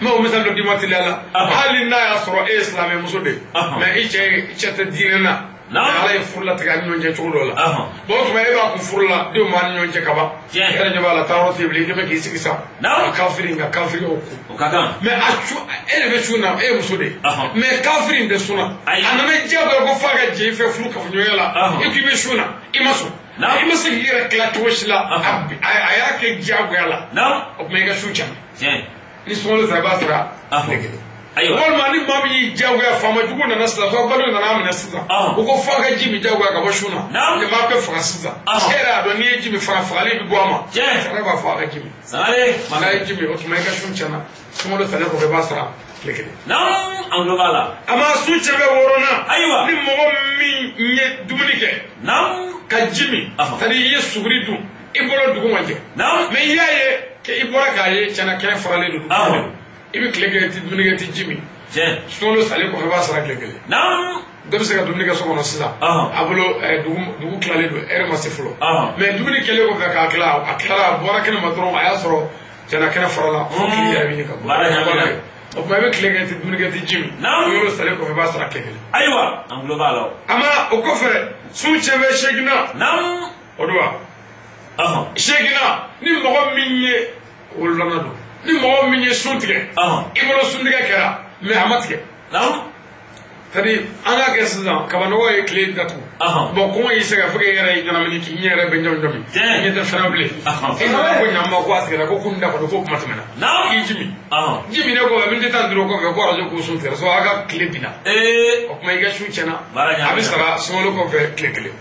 n b'o misali dɔ d'i ma teliya la hali n'a y'a sɔrɔ e ye silamɛmuso de ye mais i cɛ tɛ diinɛ na Ala ye furu latigɛ a ni ɲɔgɔn cɛ cogo dɔ la bon o tuma e b'a kun furu la denw b'a ni ɲɔgɔn cɛ kaban e yɛrɛ ɲɛ b'a la taayɔrɔ tɛ bilen i bɛ k'i sigi sa ka kafiri ka kafiri o kun o ka kan mais a su e de bɛ sun na e ye muso de ye mais kafiri in tɛ sun na a nana diyagoya ko f'a ka jɛ i fɛ furu kafoɲɔgɔnya la i k'i bɛ sun na i ma sɔn i ma se k'i yɛrɛ tila cogo si la a y'a kɛ diyagoya la o tuma i ka sun tiɲɛna ni sunkalo sara i b'a sara tile kelen walima ni maa min y'i diyagoya faama jugu nana sisan fo balo nana minɛ sisan u ko f'a ka ji min diyagoya ka bɔ sun na nin b'a bɛɛ faga sisan e yɛrɛ y'a dɔn n'i ye ji min faga fagali bɛ bɔ a ma sariya b'a fɔ a ka ji min n'a ye ji min o tuma i ka sun tiɲɛna sunkalo salen kɔfɛ i b'a sara tile kelen a ma sun cɛnfɛn wɔɔrɔnan ni mɔgɔ min ye dumuni kɛ ka ji min c'est-à-dire i ye suguri dun i bolo dugu ma jɛ mais i y'a ye k'i bɔra k'a ye tiɲɛna kɛnɛ faralen don i bɛ tile kɛ i tɛ dumuni kɛ i tɛ ji min sunkalo salen kɔfɛ i b'a sara tile kelen dɔ bɛ se ka dumuni kɛ so kɔnɔ sisan a bolo dugu tilalen don ɛri ma se fɔlɔ mais dumuni kɛlen kɔfɛ k'a tila a tilala a bɔra kɛnɛ ma dɔrɔn a y'a sɔrɔ tiɲɛna kɛnɛ farala fo tile yɛrɛ bɛ ɲini ka bɔ o tuma i bɛ tile kɛ i tɛ dumuni kɛ i tɛ ji min sunkalo salen kɔfɛ i b'a sara tile kelen ayiwa an tulo b'a la a ma o kɔfɛ sun cɛnfɛn seeginnan o don wa seeginnan ni mɔgɔ min ye wolonwulanan don ni mɔgɔ min ye sun tigɛ i bolo sun tigɛ kɛra mais a ma tigɛ c'est-à-dire an k'a kɛ sisan kabanɔgɔ ye tile datugu bon kɔngɔ y'i sɛgɛn fo k'e yɛrɛ y'i ɲɛnamini k'i ɲɛ yɛrɛ bɛ ɲɔmi ɲɔmi i ɲɛ tɛ fɛn na bilen e nana ko ɲama ko a tigɛra ko kun da kɔnɔ ko kuma tɛmɛna k'i ji min ji minnen kɔfɛ miniti 15 kɔfɛ ko arajo k'o sun tigɛra so a ka tile binna o tuma i ka sun tiɲɛna a bɛ sara sunkalo kɔfɛ tile kelen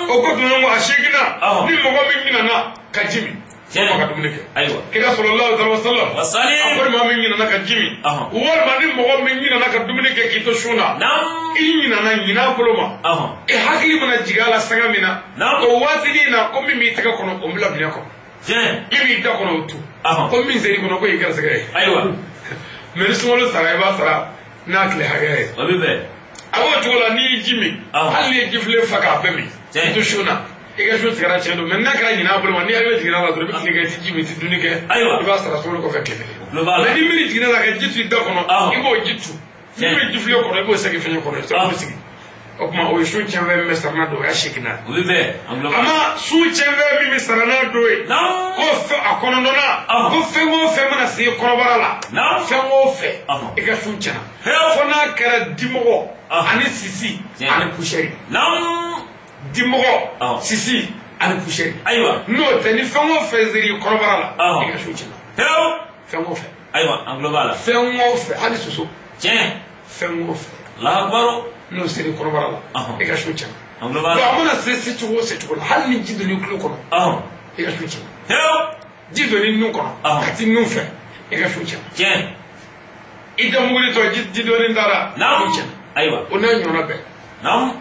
o ko tun ko a seeginnan ni mɔgɔ min ɲinana ka ji min walima ka dumuni kɛ kira sallallahu alaihi wasallam a ko maa min ɲinana ka ji min walima ni mɔgɔ min ɲinana ka dumuni kɛ k'i to sun na i ɲinana ɲinan bolo ma i hakili mana jigin a la sanga min na o waatinin na ko min b'i tɛgɛ kɔnɔ o bila minɛ kɔnɔ min b'i da kɔnɔ o tu ko min ser'i kɔnɔ ko y'i garisigɛ ye mais ni sunkalo sara i b'a sara n'a tile hakɛya ye a b'o cogo la n'i ye ji min hali n'i ye jifilen fa k'a bɛɛ min i to sun na i ka sun tigɛra tiɲɛ don mais n'a kɛra ɲin'a bolo ma n'i hakili jiginna la dɔrɔn i bɛ tile kɛ i tɛ ji min i tɛ dumuni kɛ i b'a sara sunkalo kɔfɛ tile kelen mais ni miiri jiginna la ka ji tu i da kɔnɔ i b'o ji tu n'i bɛ jifilen kɔnɔ i b'o segin fɛn kɔnɔ i b'o sigi o tuma o ye sun tiɲɛfɛn min bɛ sara n'a don o y'a seeginnan a ma sun tiɲɛfɛn min bɛ sara n'a don ye ko fɛn a kɔnɔntɔnnan ko fɛn o fɛn mana se kɔnɔbara la fɛn o fɛn i ka sun tiɲɛna fo n'a kɛra dimɔgɔ ani sisi ani poussière dimɔgɔ sisi ani poussière ayiwa n'o tɛ ni fɛn o fɛn ser'i kɔnɔbara la i ka sun tiɲɛna fɛn o fɛn ayiwa an tulo b'a la fɛn o fɛn hali soso tiɲɛ fɛn o fɛn Allahu akbar n'o ser'i kɔnɔbara la i ka sun tiɲɛna an tulo b'a la a mana se cogo o se cogo la hali ni ji donn'i tulo kɔnɔ i ka sun tiɲɛna ji donn'i nun kɔnɔ ka t'i nun fɛ I ka su tiɲɛna. Tiɲɛ. I tɛ muguri tɔ ji dɔɔnin taara. Naamu. Su tiɲɛna. Ayiwa. O n'a ɲɔgɔnna bɛɛ. Naamu.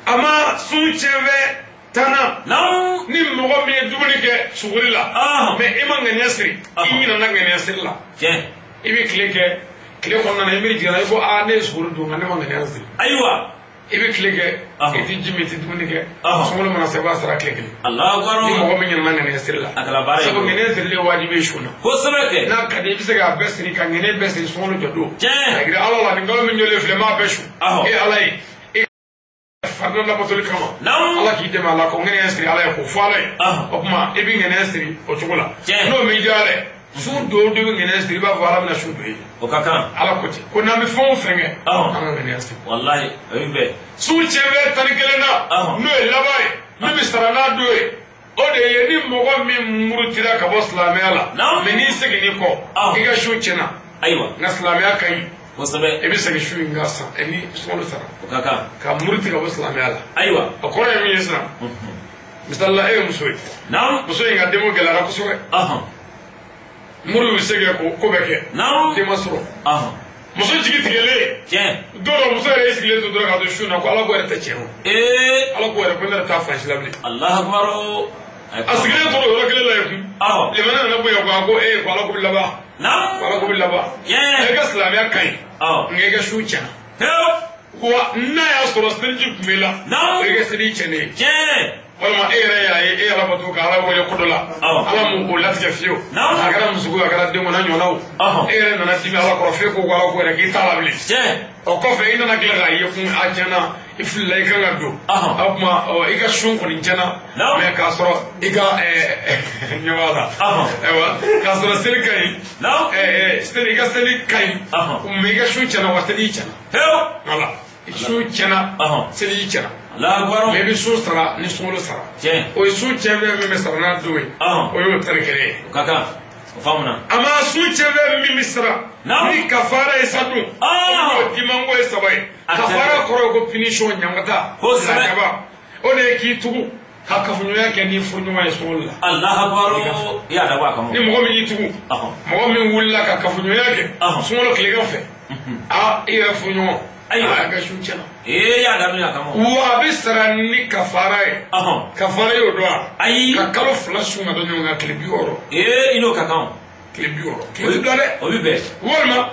A ma sun tiɲɛfɛn tannan. Naamu. Ni mɔgɔ min ye dumuni kɛ suguri la. Mais i ma ŋaniya siri. I ɲinɛna ŋaniya siri la. Tiɲɛ. I bɛ tile kɛ tile kɔnɔna na i miiri jiginna i ko aa ne ye suguri dun nka ne ma ŋaniya siri. Ayiwa. I bɛ tile kɛ i tɛ ji min i tɛ dumuni kɛ. Sunkalo mana se i b'a sara tile kelen. Alahu akibaru. Ni mɔgɔ min ɲinɛna ŋaniya siri la. A kɛra baara ye. Sabu ŋaniya sirili ye wajibi ye sun na. Kosɛbɛ kɛ. N'a ka di i bɛ se k'a bɛɛ siri ka ŋaniya bɛɛ siri sunkalo jɔ don. Tiɲɛ. K'a jira Ala la nin kalo min jɔlen filɛ n b'a bɛɛ sun. E Ala ye. Farida labatoli kama. Naamu. Ala k'i dɛmɛ a la ko ŋaniya siri Ala ye k'o fɔ Ala ye. O tuma i bɛ ŋaniya siri o cogo la. Tiɲɛ. N'o m'i diya dɛ. Sun don dɔ bɛ ŋaniya siri i b'a fɔ Ala bɛna sun don i ye. O ka kan. Ala ko ten ko n'an bɛ fɛn o fɛn kɛ. An ka ŋaniya siri. Walahi o bɛ bɛn. Sun tiɲɛfɛn 11 na. N'o ye laban ye. Min bɛ sara n'a don ye. O de ye ni mɔgɔ min murutira ka bɔ silamɛya la. Naamu. Mais n'i seginn'i kɔ. I ka sun tiɲɛna. Ayiwa. Nka silamɛya ka ɲi. Kosɛbɛ. I bɛ segin su in ka san ni sunkalo sara. O ka kan. Ka muruti ka bɔ silamɛya la. Ayiwa. O kɔrɔ ye min ye sisan. Misali la e ye muso ye. Naamu. Muso in ka denko gɛlɛyara kosɛbɛ. Muru y'u se kɛ ko bɛɛ kɛ. Naamu. Den ma sɔrɔ. Muso jigi tigɛlen. Tiɲɛ. Don dɔ muso yɛrɛ sigilen to dɔrɔn k'a to su na ko Ala ko yɛrɛ tɛ tiɲɛ o. Ee. Ala ko yɛrɛ ko ne yɛrɛ t'a fan si la bilen. Alahu akibaru. A sigilen tora o yɔrɔ kelen la yen kun. Limaniya nana bonya ko a ko ee ko Ala ko bɛ laban. Naamu. Ko Ala ko bɛ laban. Tiɲɛ. E ka silamɛya ka ɲi. Nka i ka su tiɲɛna. Pewu. Wa n'a y'a sɔrɔ seliji tun b'i la. Naamu. O y'i ka seliji tiɲɛnen ye. Tiɲɛ. Walima e yɛrɛ y'a ye e yɛrɛ bato ka Ala wele ko dɔ la. Ala m'o latigɛ fiyewu. Naamu. A kɛra muso ko a kɛra den ko n'a ɲɔgɔnnaw. E yɛrɛ nana dimi Ala kɔrɔ f'e ko ko Ala ko yɛrɛ k'i t'a la bilen. Tiɲɛ. O kɔfɛ i nana tila k'a ye kun a tiɲɛna i filila i kan ka don. O tuma i ka sun kɔni tiɲɛna. Naamu. Mais k'a sɔrɔ i ka ɲɛ b'a la. Ayiwa k'a sɔrɔ seli ka ɲi. Naamu. Seli i ka seli ka ɲi. Mais i ka sun tiɲɛna wa seli tiɲɛna. Pewu. Voilà. Sun tiɲɛna. Seli tiɲɛna. Alahu akibaru. Mais i bɛ sun sara ni sunkalo sara. Tiɲɛ. O ye sun tiɲɛfɛn min bɛ sara n'a don ye. O y'o 11 ye. O ka kan. O faamuna. A ma sun tiɲɛfɛn min bɛ sara. Naamu. Ni kafara ye sa dun. O dimanko ye 3 ye. Kafara kɔrɔ ye ko punition ɲangata. Kosɛbɛ. Lajaba. O de ye k'i tugu ka kafoɲɔgɔnya kɛ n'i furuɲɔgɔn ye sunkalo la. Alahu akibaru. I y'a dabɔ a kama. Ni mɔgɔ min y'i tugu. Mɔgɔ min wulila ka kafoɲɔgɔnya kɛ. Sunkalo tilegan fɛ. Aa i yɛrɛ furuɲɔgɔn. Ayiwa. A ka sun tiɲɛna. Ee y'a daminɛ a kama. Wa a bɛ sara ni kafara ye. Kafara y'o dɔn wa? Ayi. Ka kalo 2 sun ka da ɲɔgɔn kan tile 60. Ee i n'o ka kan. Tile 60. Tile ti bila dɛ. O bɛ bɛn. Walima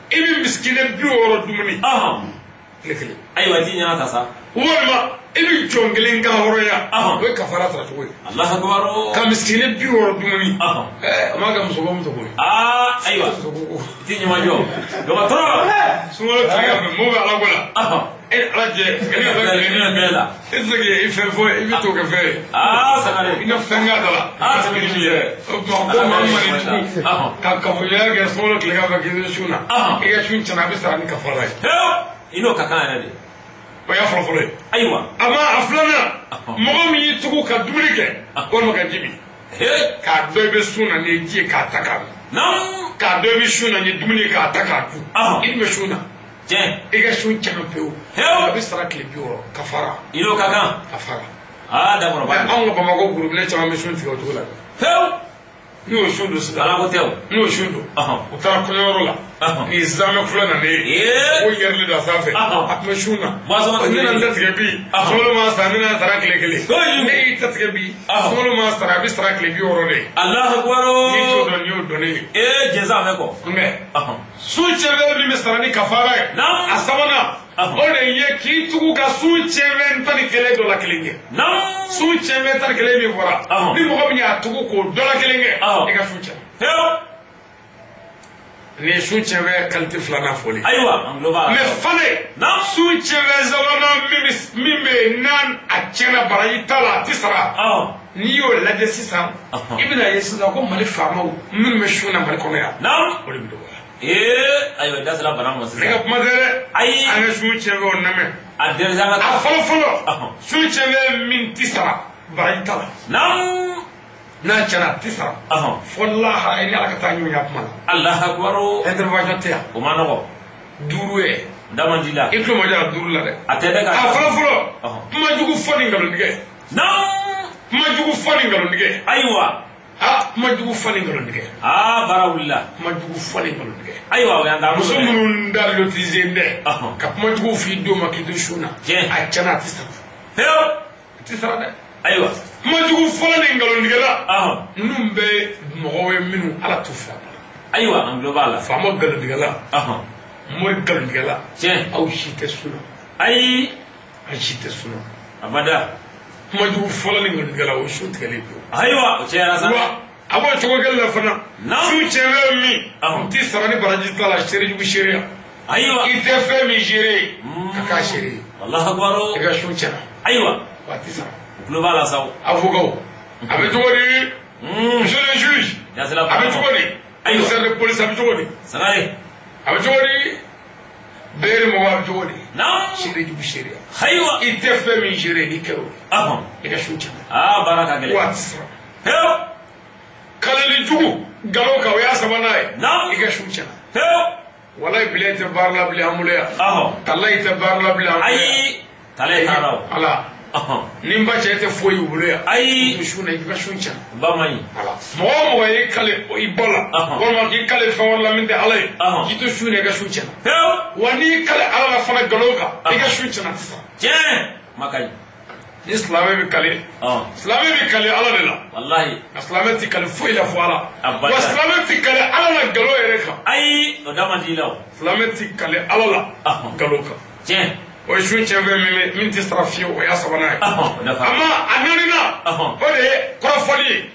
i bɛ misikinɛ 60 dumuni. Tile kelen. Ayiwa ji ɲɛna ta sa. Walima i bɛ jɔn kelen ka hɔrɔnya. O ye kafara sara cogo ye. Alahu akibaru. Ka misikinɛ 60 dumuni. Ɛɛ o m'a kɛ muso ko muso ko ye. Aa ayiwa. I ti ɲuman jɔ. Dɔgɔtɔrɔ. Sunkalo tilegan fɛ mɔgɔw bɛ Ala ko la. E Ala jɛ e ka fɛn bɛɛ la. E tɛ se k'i fɛn fɔ i bɛ t'o kɛ fɛn ye. Aa Sangare. I ka fɛn k'a da la. Aa Sangare min yɛrɛ. O tuma ko maa min man'i tugu. Ka kafoɲɔgɔnya kɛ sunkalo tilegan fɛ k'i bɛ sun na. I ka sun tiɲɛna a bɛ sara ni kafara ye. Pewu. I n'o ka kan yɛrɛ de. O y'a fɔlɔ-fɔlɔ ye. Ayiwa. A ma a filanan. Mɔgɔ min y'i tugu ka dumuni kɛ. Walima ka ji min. K'a dɔn i bɛ sun na ni ye ji ye k'a ta k'a min. Naamu. K'a dɔn i bɛ sun na ni ye dumuni ye k'a ta k'a dun. I dun bɛ sun na. Tiɲɛ. I ka sun tiɲɛna pewu. Pewu. A bɛ sara tile 60 kafara. I n'o ka kan. Kafara. Aa dakɔrɔ ba. Anw ka Bamakɔ gorobinɛ caman bɛ sun tigɛ o cogo la. Pewu. N'u y'o sun don sisan. Ala ko tɛ o. N'u y'o sun don. U taara kɔɲɔyɔrɔ la. Ni zamɛ fula nana ye. O yɛrɛlen don a sanfɛ. A tun bɛ sun na. Ne nana n ta tigɛ bi. Sunkalo ma sa ne nana sara tile kelen. Ne y'i ta tigɛ bi. Sunkalo ma sara a bɛ sara tile 60 de. Alahu akibaru. N'i t'o dɔn n'i y'o dɔn ne ye. Ee jɛnsan bɛ kɔ. Nka sun tiɲɛfɛn min bɛ sara ni kafara ye. Naamu. A sabanan. O de ye k'i tugu ka sun tiɲɛfɛn 11 dɔ la kelen kɛ. Naamu. Sun tiɲɛfɛn 11 min fɔra. Ni mɔgɔ min y'a tugu k'o dɔ la kelen kɛ. I ka sun tiɲɛna. Pewu. Ni sun tiɲɛfɛn qualité filanan fɔlen. Ayiwa an tulo b'a la. Mais fane. Naamu. Sun tiɲɛfɛn sabanan min bɛ yen n'a a tiɲɛna baraji t'a la a tɛ sara. N'i y'o lajɛ sisan. I bɛna ye sisan ko Mali faamaw minnu bɛ sun na Mali kɔnɔ yan. Naamu. O de bɛ dɔgɔya. Ee ayiwa i da sera bana ma sisan. Ne ka kuma tɛ dɛ. Ayi. An ka sun tiɲɛfɛnw lamɛn. A dɛrɛsɛ an ka. A fɔlɔ fɔlɔ. Sun tiɲɛfɛn min tɛ sara baraji t'a la. Naamu. N'a tiɲɛna a tɛ sara. Fo lahara i ni Ala ka taa ɲɔgɔn ya kuma la. Alahu akibaru. Intervention tɛ yan. O ma nɔgɔ. 5 ye. Da man di la. I tulo ma jɔ a 5 la dɛ. A tɛ dɛ ka. A fɔlɔ fɔlɔ. Kuma jugu fɔ ni nkalontigɛ. Naamu. Kuma jugu fɔ ni nkalontigɛ. Ayiwa. Ah, kuma jugu falen nkalon tigɛ. Ah, baara wulila. Kuma jugu falen nkalon tigɛ. Ayiwa, o y'an taabolo Muso dɛ. minnu da lotizen dɛ. Ɔhɔn. Ka kuma jugu f'i denw ma k'i to sun na. Tiɲɛ. A tiɲɛna, a tɛ sara. Pewu. A tɛ sara dɛ. Ayiwa. Kuma jugu fɔlɔ ni nkalon tigɛla. Ɔhɔn. Ninnu bɛɛ ye mɔgɔw ye minnu Ala t'u fɛ. Ayiwa, an tulo b'a la. Faama nkalontigɛla, Ɔhɔn. mori nkalontigɛla, Tiɲɛ. aw si tɛ sun na. Ayi. Aw si tɛ sun na. Abada. Kuma jugu fɔlɔ ni nkalontigɛla, o ye sun tigɛlen pewu. Ayiwa, o cayara sa. Wa a b'o cogo kelen la fana. Naamu. Sun tiɲɛ min, Ɔhɔn. n ti sara ni baraji t'a la, seere jugu seereya. Ayiwa. I tɛ fɛn min seere ye, ka k'a seere ye. Allahu akbar. I ka sun tiɲɛna. Ayiwa. Wa a ti sara. U tulo b'a la sa o. Avocat, a bɛ cogo di? Monsieur le juge, Jasila a bɛ cogo di? Ayiwa. Commissaire de police, a bɛ cogo di? Sangare. A bɛ cogo di? Beere mɔgɔ, a bɛ cogo di? Naam. Seere jugu seereya. Ayiwa. I tɛ fɛn min seere ye, n'i kɛra o ye, Ɔhɔn. i ka sun tiɲɛna. Ah, baara ka gɛlɛn. Wa a ti sara. Pewu. Kalali jugu nkalon kan, o y'a sabanan ye. Naam. I ka sun tiɲɛna. Pewu. Walayi, bilen tɛ baara la bilen an bolo yan. Ɔhɔn. Talayi tɛ baara la bilen an bolo yan. Ayi. Tala ye taara o. Ala. Ɔhɔn. Ni n ba cɛ tɛ foyi y'u bolo yan. Ayi. I sun na, i ka sun tiɲɛna. Ba man ɲi. Ala. Mɔgɔ o mɔgɔ y'i kale i bɔ la, Ɔhɔn. walima k'i kale fɛn wɛrɛ la min tɛ Ala ye, Ɔhɔn. k'i to sun na, i ka sun tiɲɛna. Pewu. Wa n'i kale Ala la fana nkalon kan, i ka sun tiɲɛna, a tɛ sara. Tiɲɛ. Kuma ka ɲi. Ni silamɛ bɛ kale, Ɔhɔn. silamɛ bɛ kale Ala de la. Walahi. Nka silamɛ tɛ kale foyi la fo Ala. Abada. Wa silamɛ tɛ kale Ala la nkalon yɛrɛ kan. Ayi, o da man di i la o. Silamɛ tɛ kale Ala la Ɔhɔn. nkalon kan. Tiɲɛ. O ye sun tiɲɛ fɛn min bɛ min tɛ sara fiyewu, o y'a sabanan ye. Ɔhɔn, o dafa. Ama a naaninan, Ɔhɔn. o de ye kɔrɔfɔli ye.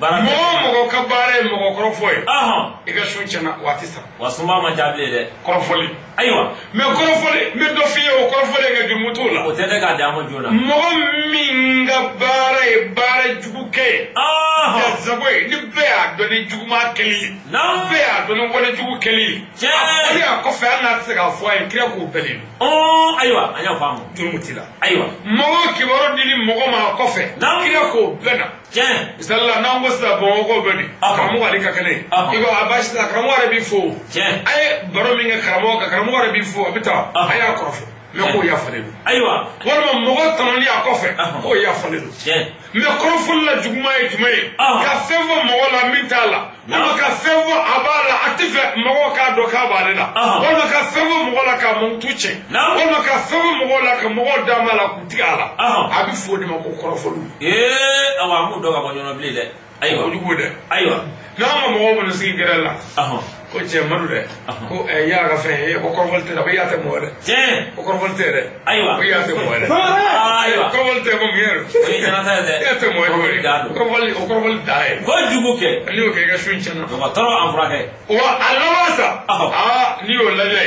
Baara. Mɔgɔ o mɔgɔ ka baara ye mɔgɔ kɔrɔfɔ ye, Ɔhɔn. i ka sun tiɲɛna, wa a tɛ sara. Wa sunba man ca bilen dɛ. Kɔrɔfɔli. Ayiwa. Mɛ kɔrɔfɔli, n bɛ dɔ f'i ye o kɔrɔfɔli ka jurumu t'o la. O tɛ dɛ k'a di an ma joona. Mɔgɔ min ka baara ye baara jugu kɛ ye, Ɔhɔn. ka sago ye, ni bɛɛ y'a dɔn ni juguman kɛli ye, Naam. bɛɛ y'a dɔn ni wale jugu kɛli ye, Tiɲɛ. a fɔli a kɔfɛ, hali n'a tɛ se k'a fɔ a ye, kira k'o bɛɛ de don. Ɔn, ayiwa, an y'a faamu. Jurumu t'i la. Ayiwa. Mɔgɔ kibaru dili mɔgɔ ma a kɔfɛ, Naam. kira k'o bɛɛ na. Tiɲɛ. Misali la, n'an ko sisan Bamakɔ bɛ nin, Ɔhɔn. karamɔgɔ ale ka kɛnɛ ye, Ɔhɔn. i ko a baasi tɛ, karamɔgɔ yɛrɛ b'i fo. Tiɲɛ. A ye baro min kɛ karamɔgɔ kan, karamɔgɔ yɛrɛ b'i fo, a bɛ taa, Ɔhɔn. a y'a kɔrɔfɔ, mɛ k'o yafalen don. Ayiwa. Walima mɔgɔ tɔnɔli a kɔfɛ, Ɔhɔn. k'o yafalen don. Tiɲɛ. Mɛ kɔrɔfɔli la juguman ye jumɛn ye? Ɔhɔn. Ka fɛn fɔ mɔgɔ la min t'a la, walima ka fɛn fɔ a b'a la, a tɛ fɛ mɔgɔw k'a dɔn k'a b'ale la, Ɔhɔn. walima ka fɛn fɔ mɔgɔ la k'a mankutu tiɲɛ, Naam. walima ka fɛn fɔ mɔgɔw la ka mɔgɔw d'a ma la k'u tigɛ a la. Ɔhɔn. A bɛ fɔ o de ma ko kɔrɔfɔliw. Ee, awa, an b'o dɔn ka bɔ ɲɔgɔn na bilen dɛ. Ayiwa. Kojugu dɛ. Ayiwa. N'an ka mɔgɔw minnu sigi gɛrɛ la, Ɔhɔn. ko cɛ Madu dɛ, Ɔhɔn. ko ɛ y'a ka fɛn ye, ko kɔrɔfɔli tɛ dɛ, ko y'a tɛ mɔgɔ dɛ, Tiɲɛ. ko kɔrɔfɔli tɛ dɛ, Ayiwa. ko y'a tɛ mɔgɔ dɛ, Ayiwa. kɔrɔfɔli tɛ ko mun yɛrɛ, O ye ɲɛnata ye dɛ. y'a tɛ mɔgɔ Kɔrɔfɔli dan ye, don. kɔrɔfɔli o kɔrɔfɔli dan ye. Kojugu kɛ. N'i y'o kɛ, i ka sun tiɲɛna. Dɔgɔtɔrɔ an furakɛ. Wa a laban sa, Ɔhɔn. aa n'i y'o lajɛ,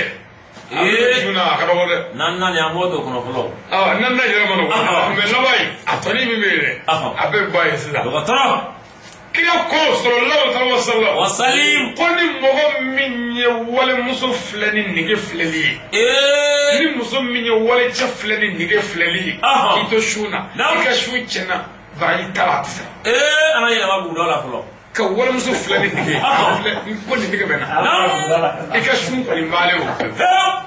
a bɛ Ee. sun na a ka dɔgɔ dɛ. Naaninan nin an b'o don kɔnɔ fɔlɔ. Ɔ naaninan yɛrɛ ma nɔgɔn, Ɔhɔn. mɛ laban in a tɔni min bɛ yen dɛ, Ɔhɔn. a bɛɛ ba ye sisan. Dɔgɔtɔrɔ. Kira ko sallallahu alaihi wasallam, Wasalim. ko ni mɔgɔ min ye walimuso filɛ ni nege filɛli ye, Ee. ni muso min ye walicɛ filɛ ni nege filɛli ye, Ɔhɔn. k'i to sun na, Naam. i ka sun tiɲɛna, baraji t'a la, a tɛ sara. Ee, an ka yɛlɛma bugudaw la fɔlɔ. Ka walimuso filɛ ni nege ye, Ɔhɔn. filɛ ko nin nege bɛ na, Naam. i ka sun kɔni b'ale o Pewu.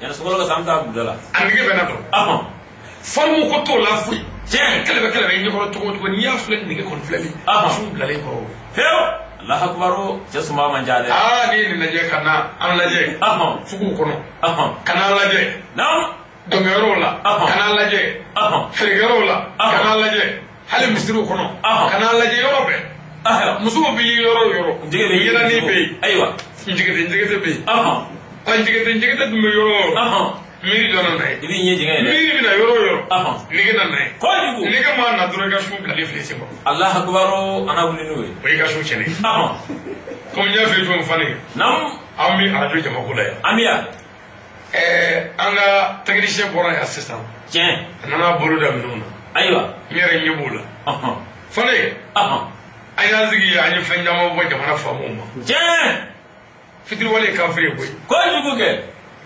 Yanni sunkalo ka sa, an bɛ taa buguda la. a nege bɛ na dɔrɔn. Ɔhɔn. Farimu ko t'o la foyi. Tiɲɛ. Kɛlɛ bɛ kɛlɛ bɛ ɲɛkɔrɔ cogo o cogo, n'i y'a filɛ ni nege kɔni filɛli, Ɔhɔn. sun bilalen kɔrɔ o. Pewu. Alahu akibaru, cɛ sunba man ca dɛ. Aa n'i ye nin lajɛ ka na an lajɛ Ɔhɔn. suguw kɔnɔ, Ɔhɔn. ka n'an lajɛ Naam. dɔnkɛyɔrɔw la, Ɔhɔn. ka n'an lajɛ Ɔhɔn. feerekɛyɔrɔw la, Ɔhɔn. ka n'an lajɛ hali misiriw kɔnɔ, Ɔhɔn. ka n'an lajɛ yɔrɔ bɛɛ. Ayiwa. Musow bɛ yɔrɔ o yɔrɔ, Njɛgɛ bɛ ɲɛnani bɛ yen, Ayiwa. njɛgɛtɛ njɛgɛtɛ bɛ yen, Ɔhɔn. ɔ njɛgɛtɛ njɛgɛtɛ dun bɛ yɔrɔ o yɔrɔ, Ɔhɔn. miiri dɔ nana ye, I b'i ɲɛ jɛngɛ yɛrɛ. miiri bɛ na yɔrɔ o yɔrɔ, Ɔhɔn. nege nana ye, Kojugu. nege maa na dɔrɔn i ka sun bilalen filɛ sen kɔrɔ, Alahu akibaru, an na wuli n'o ye. o y'i ka sun tiɲɛnen ye. Ɔhɔn. Komi n y'a f'i ye cogo min fana ye, Naam. an bɛ arajo jamako la yan. An bɛ yan. Ɛɛ an ka technicien bɔra yan sisan, Tiɲɛ. a nana bolo da minnu na, Ayiwa. n yɛrɛ ɲɛ b'o la. Ɔhɔn. Fane, Ɔhɔn. an y'an sigi an ye fɛn caman fɔ jamana faamaw ma. Tiɲɛ. Fitiriwale ye kafiri ye koyi. Kojugu kɛ.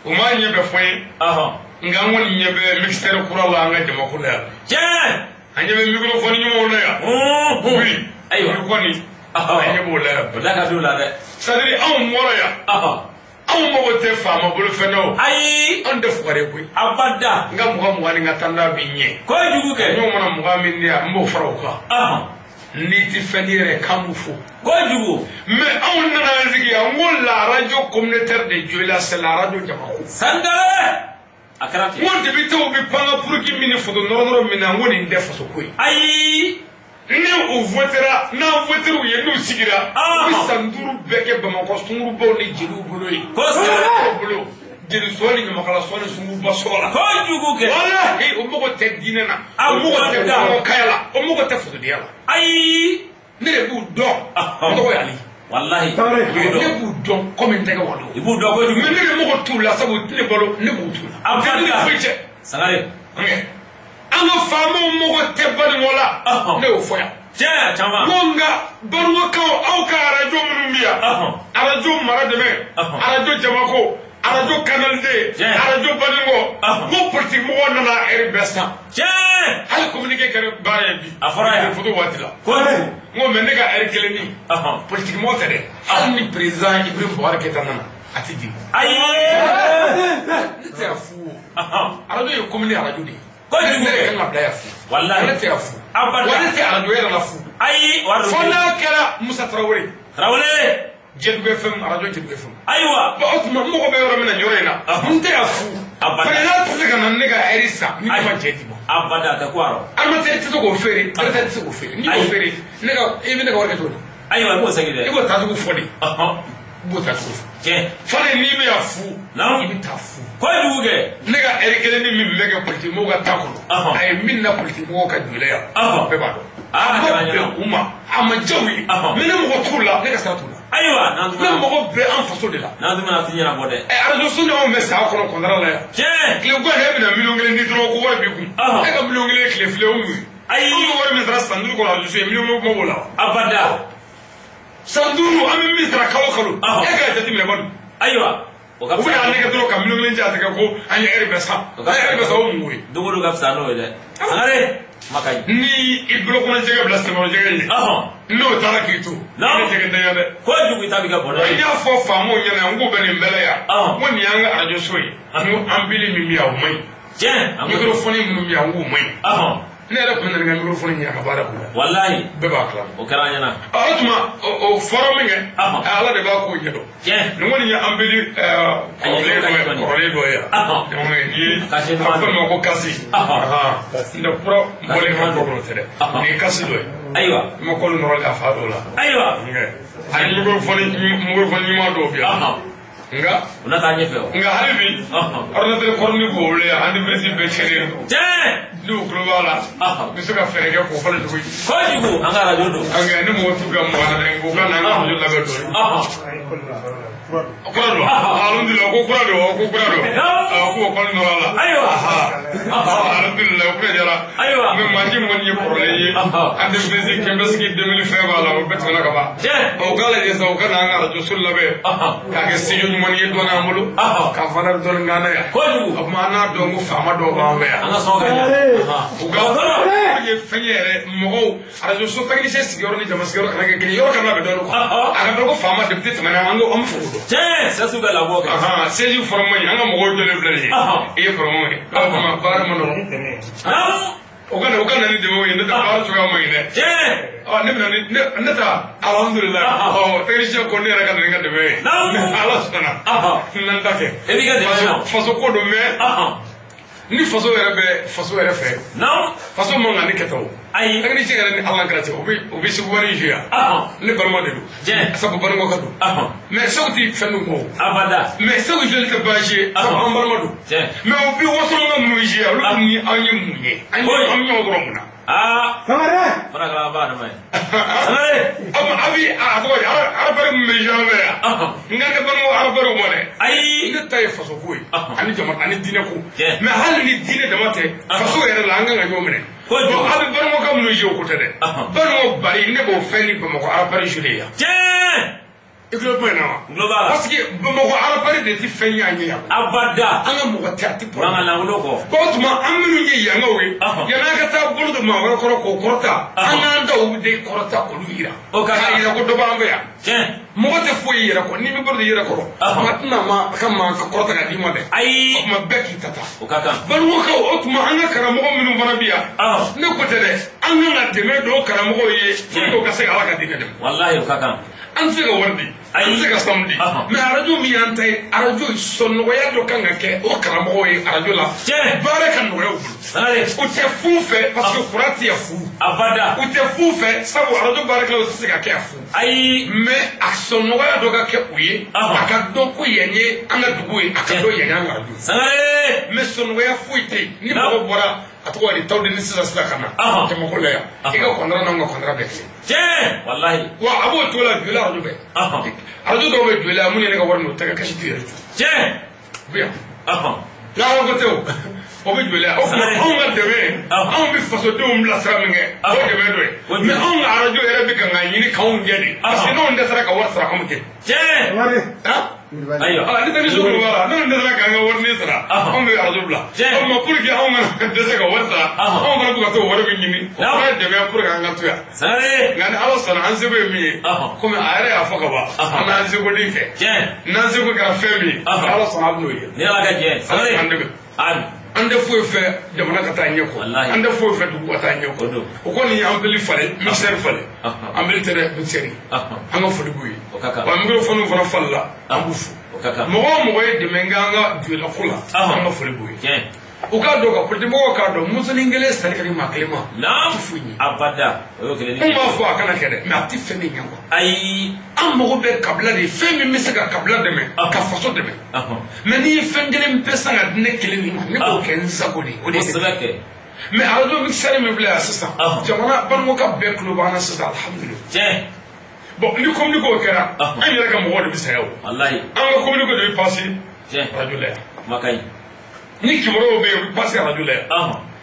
U m'a ɲɛ bɛɛ fɔ n ye, Ɔhɔn. nka an kɔni ɲɛ bɛ mixeur kura la an ka jamako la yan. Tiɲɛ. An ɲɛ bɛ microphone ɲumanw la yan. Unhun. Oui. Ayiwa. Olu kɔni, an ɲɛ b'o la yan. O da ka d'u la dɛ. C'est à dire anw bɔra yan, Ɔhɔn. anw mago tɛ faama bolofɛn na o. Ayi. Anw tɛ fugari ye koyi. Abada. N ka 20 20 ni n ka 10 b'i ɲɛ. Kojugu kɛ. N'o mana 20 min di yan, n b'o fara o kan. Ɔhɔn. N'i ti fɛn di yɛrɛ k'an b'u fo. Kojugu. Mais anw nana an sigi yan, n ko la radio communautaire de Dioïla, c'est la radio Jamako. Sangare. A kɛra ten. N ko députéw bɛ pan ka puruki min ni foto nɔrɔ-nɔrɔ min na, n ko nin tɛ faso ko ye. Ayi. Ni u votera, n'an voter'u ye, n'u sigira, u bɛ san 5 bɛɛ kɛ Bamakɔ sungurubaw ni jeliw bolo ye. Kosɛbɛ. Bolo. Jeli sɔ ni ɲamakala sɔ ni sunguruba sɔ la. Kojugu kɛ. Walahi, o mago tɛ diinɛ na, o mago tɛ bamakɔkaya la, o mago tɛ fosodenya la. Ayi. Ne de b'u dɔn. N tɔgɔ ye Ali. Walahi. Ne b'u dɔn komi n tɛgɛ walo. I b'u dɔn kojugu. Mais ne de mago t'u la, sabu u tɛ ne balo, ne b'u t'u la. A U tɛ ne barika. foyi cɛ. Sangare. An ka faamaw mago tɛ banikɔ la. Ne y'o fɔ yan. Tiɲɛ caman. N ko nka banikɔkaw, aw ka arajo minnu bɛ yan, arajo Mara Dɛmɛ, arajo Jamako, arajo Canal D, arajo Banikɔ, n ko politique mɔgɔw nana ɛri bɛɛ san. Tiɲɛ. Hali communiqué kɛra baara ye bi. A fɔra yan. Foto waati la. Kojugu. N ko mais ne ka ɛri kelen ni politique mɔgɔ tɛ dɛ. Hali ni président Ibrahim Boubacar Keïta nana, a ti di. Ayi. Ne tɛ ka fu o. Arajo ye commune arajo de ye. Kojugu. Ne de kan ka bila yan fu. Walahi. Ne tɛ ka fu. Abada. Wa ne tɛ arajo yɛrɛ la fu. Ayi. Fo n'a kɛra Musa Tarawele. Tarawele. Jelibu FM, arajo Jelibu FM. Ayiwa. Bon, o tuma n mago bɛ yɔrɔ min na nin yɔrɔ in na, n tɛ ka fu. Abada. Président tɛ se ka na ne ka ɛri san ni ne ma jɛ di ma. Abada a tɛ ko a rɔ. Animateur tɛ se k'o feere, directeur tɛ se k'o feere. N'i y'o feere, ne ka i bɛ ne ka wari kɛ cogo di? Ayiwa, i b'o segin dɛ. I b'o taacogo fɔ de. I b'o taacogo fɔ. Tiɲɛ. Fane, n'i bɛ yan fu, Naamu. i bɛ taa fu. Kojugu kɛ. Ne ka ɛri kelen ni min bɛ kɛ politique mɔgɔw ka taa kɔnɔ, a ye min na politique mɔgɔw ka jɔlɛ yan, bɛɛ b'a dɔn. A A ma bɛn u ma, a ma diya u ye. Mais ne mɔgɔ t'u la, ne ka sira t'u la. Ayiwa, n'an Ne mɔgɔ bɛ an faso de la. N'an tun bɛna ti ɲɛnabɔ dɛ. Ɛ, arajo so ɲɔgɔn bɛ san kɔnɔ kɔndara la yan. Tiɲɛ. Tile guwan e bɛna miliyɔn kelen di dɔrɔn ko wari b'i kun. E ka miliyɔn kelen tile fila o mun ye? Ayi. Anw bɛ wari min sara san 5 kɔnɔ arajo so ye, miliyɔn kelen kuma b'o la wa? Abada. San 5 an bɛ min sara kalo kalo. E k'a jateminɛ bani. Ayiwa. O ka U bɛna an nɛgɛ dɔrɔn ka miliyɔn kelen di a tɛgɛ ko an ye ɛri bɛɛ san. An ye ɛri bɛɛ san, o mun ye? Don o don ka fisa n'o ye dɛ. Sangare. Kuma ka ɲi. Ni i bolo kɔnɔ jɛgɛ bila sɛmɔrɔ jɛgɛ ye. N'o taara k'i to. Naamu. Ne jɛgɛ ntanya dɛ. Kojugu i ta bɛ kɛ bɔnɛ N ye. y'a fɔ faamaw ɲɛna, n k'u bɛ nin bɛɛ la yan. N ko nin y'an ka arajo so ye. N ko anbili min bɛ yan, o man ɲi. Tiɲɛ. Microphone minnu bɛ yan, n k'o man ɲi. Ne yɛrɛ tun bɛ na ni n ka microphone ye a ka baara k'o la. Walahi. Bɛɛ b'a kalama. O kɛra an ɲɛna. O tuma o fɔra min kɛ, Ala de b'a ko ɲɛdɔn. Tiɲɛ. Nin kɔni ye anbili kɔrɔlen dɔ ye yan. Nin ye a bɛ fɔ o ma ko kasi. N tɛ kura bɔlen ka bɔ kɔnɔ tɛ dɛ. Nin ye kasi dɔ ye. Ayiwa. N ma kɔli nɔrɔ a fa dɔw la. Ayiwa. Ani microphone ɲuman dɔw bɛ yan. Nka. U na taa ɲɛfɛ o. Nka hali bi. Ordinateur kɔrɔni b'o wele yan, antivirus bɛɛ tiɲɛnen don. Tiɲɛ. N'u tulo b'a la, u bɛ se ka fɛɛrɛ kɛ k'o falen cogo di. Kojugu an ka arajo don. Nka ni mɔgɔ t'u ka mɔgɔ na dɛ, k'u ka na an ka arajo labɛn dɔɔni. Kura don. Alhamdulilah, ko kura don, ko kura don. K'o kɔli nɔrɔ la. Ayiwa. Alhamdulilah, kura jara. Ayiwa. Mais mansin kɔni ye kɔrɔlen ye. Antivirus kɛmɛsigi 2000 fɛn b'a la, o bɛɛ tɛmɛna ka ban. Tiɲɛ. O k'a lajɛ sa, u ka na an ka arajo so labɛn. K'a kɛ studio ɲuman ye dɔɔni an bolo. Ka valeur dɔɔni k'an na yan. Kojugu. O tuma an n'a dɔn ko faama dɔw b'an fɛ yan. An ka sɔn ka ɲɛ. U ka ye fɛn ye yɛrɛ, mɔgɔw arajo so technicien sigiyɔrɔ ni jama sigiyɔrɔ kana kɛ kelen ye, yɔrɔ kana bɛn dɔɔni quoi. A ka dɔn ko faama député tɛmɛna, an ko an bɛ fɛ k'o dɔn. Tiɲɛ, sɛsiw bɛ labɔ kɛ. Siège forme man ɲi, an ka mɔgɔw jɔlen filɛ nin ye. I ye forme ye. O tuma baara ma nɔgɔn. O ka na ni dɛmɛw ye, ne tɛ baara cogoya man ɲi dɛ. Tiɲɛ. Ne bɛna ni ne ta alhamdulilah. Technicien ko ne yɛrɛ ka na ni n ka dɛmɛ ye. Ala sɔnna. N'an ta kɛ. E b'i ka dɛmɛ na. Faso ko don mais. Ni faso yɛrɛ bɛ faso yɛrɛ fɛ. Naamu. Faso man kan ni kɛta o. Ayi. Technicien yɛrɛ ni Ala kɛra cɛ, o bɛ Segu wari jouer yan. Ne balima de don. Tiɲɛ. Sabu Banikɔ ka don. Mais Segu ti fɛn dun kɔ o. Abada. Mais Segu jouer tɛ baasi ye. Sabu an balima don. Tiɲɛ. Mais o bɛ Wasolonka minnu jouer yan, olu ni an ye mun ye? An ye an ɲɔgɔn dɔrɔn mun na? Sangare. Fana kɛra ba dama ye. Sangare. A bi a tɔgɔ di, arabari min bɛ jouer an fɛ yan. N ka ne Banikɔ arabariw ma dɛ. Ayi. Ne ta ye faso ko ye. Ani jama ani diinɛ ko. Tiɲɛ. Mais hali ni diinɛ dama tɛ, faso yɛrɛ la an kan ka ɲɔgɔn minɛ. Kojugu. Bon, a bɛ Banikɔka minnu jouer o ko tɛ dɛ. Banikɔ bari ne b'o fɛn ni Bamakɔ arabari jouer yan. Tiɲɛ. I tulo bɛ in na wa? N tulo b'a la. Parce que Bamakɔ arabari de tɛ fɛn ɲɛ an ye yan. Abada. An ka mɔgɔ tɛ, a tɛ bɔ. Mankan lankolon kɔ. Bon, o tuma an minnu ye yankaw ye, yan'an ka taa bolo don maa wɛrɛ kɔrɔ k'o kɔrɔta, an k'an da o de kɔrɔta k'olu yira. O ka kan. K'a yira ko dɔ b'an fɛ yan. Tiɲɛ. Mɔgɔ tɛ foyi yɛrɛ kɔ, n'i bɛ bolo don i yɛrɛ kɔrɔ, maa tɛna ma ka maa ka kɔrɔta ka d'i ma dɛ. Ayi. O tuma bɛɛ k'i ta ta. O ka kan. Banikɔkaw, o tuma an ka karamɔgɔ minnu fana bɛ yan. Ne ko tɛ dɛ, an An kan ka dɛmɛ don karamɔgɔw ye pour que u ka se ka Ala ka diinɛ dɛmɛ. Walahi o ka kan. An tɛ se ka wari di, an tɛ se ka sanu di, mais arajo min y'an ta ye, arajo sɔnnɔgɔya dɔ kan ka kɛ o karamɔgɔw ye arajo la. Baara ka nɔgɔya u bolo. U tɛ fu fɛ parce que courant tɛ yan fu. Abada. U tɛ fu fɛ sabu arajo baarakɛlaw tɛ se ka kɛ yan fu. Ayi. Mais a sɔnnɔgɔya dɔ ka kɛ u ye. A ka dɔn ko yan ye an ka dugu ye, a ka dɔn yan y'an ka arajo ye. Mais sɔnnɔgɔya foyi tɛ yen. Ni mɔgɔ bɔra a tɔgɔ de Tawudeni sisan sisan ka na jamako la yan, i ka kɔntara n'anw ka kɔntara bɛɛ kelen. Tiɲɛ. Walahi. Wa a b'o cogo la Joyila arajo bɛɛ. Arajo dɔw bɛ Joyila mun ye ne ka wari minɛ o tɛ ka kasi t'i yɛrɛ ju. Tiɲɛ. U bɛ yan. Lahara ko tɛ o. O bɛ Joyila. O tuma anw ka dɛmɛ, anw bɛ fasodenw bilasira min kɛ, o dɛmɛ dɔ ye. Mais anw ka arajo yɛrɛ bɛ kan ka ɲini k'anw gɛn de. Parce que n'anw dɛsɛra ka wari sara anw gɛn. Tiɲɛ. Ayiwa. Ni tɛ ni so b'a la, n'anw dɛsɛra k'an ka wari sara, anw bɛ arajo bila. O tuma pour que anw kana dɛsɛ ka wari sara, anw fana bɛ ka t'o wari min ɲini, o fana ye dɛmɛ pour que an ka to yan. Nka ni Ala sɔnna an seko ye min ye, komi a yɛrɛ y'a fɔ ka ban, an n'an seko de kɛ. N'an seko kɛra fɛn min ye, Ala sɔnna a bɛ n'o ye. Ni Ala ka jɛ. Ala k'an dɛmɛ. An tɛ foyi fɛ jamana ka taa ɲɛ kɔ, an tɛ foyi fɛ dugu ka taa ɲɛ kɔ. O kɔni ye ampli falen, mixeur falen, ampli tɛ dɛ, mixeur. An ka foli b'u ye. Wa microphone fana falila, an b'u fo. Mɔgɔ o mɔgɔ ye dɛmɛ kɛ an ka Joyila ko la, an ka foli b'u ye. U k'a dɔn ka politimɔgɔw k'a dɔn musonin kelen sali ka di maa kelen ma. Naam. A tɛ foyi ɲɛ. Abada. O y'o kelen ye. N b'a fɔ a kana kɛ dɛ, mais a tɛ fɛn min ɲɛ quoi. Ayi. An mago bɛ kabila de ye, fɛn min bɛ se ka kabila dɛmɛ, ka faso dɛmɛ. Mais n'i ye fɛn kelen bɛɛ san ka di ne kelen min ma, ne b'o kɛ n sago de ye. O de ye. Kosɛbɛ kɛ. Mais arajo mixeur min filɛ yan sisan, jamana Banikɔka bɛɛ tulo b'an na sisan, alhamdulilayi. Tiɲɛ. Bon ni communiqué kɛra, an yɛrɛ ka mɔgɔw de bɛ saya o. Walahi. An ka communiqué de bɛ passer. Tiɲɛ. Arajo la yan. Kuma ka ɲi. Ni kibaruyaw bɛ yen, u bɛ passer arajo la yan.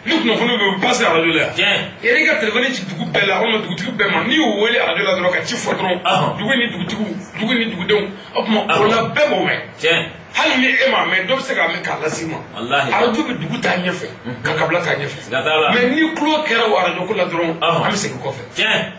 Ni kunnafoniw bɛ yen, u bɛ passer arajo la yan. Tiɲɛ. Yɛrɛ ka telefɔni ci dugu bɛɛ la, walima dugutigi bɛɛ ma, n'i y'u wele arajo la dɔrɔn ka ci fɔ dɔrɔn, dugu ni dugutigiw, dugu ni dugudenw, o tuma o la bɛɛ b'o mɛn. Tiɲɛ. Hali ni e m'a mɛn, dɔ bɛ se k'a mɛn k'a las'i ma. Walahi. Arajo bɛ dugu taa ɲɛfɛ, ka kabila taa ɲɛfɛ. Siga t'a la. Mais ni tulo kɛra o arajo ko la dɔrɔn, an bɛ segin kɔfɛ. Tiɲɛ.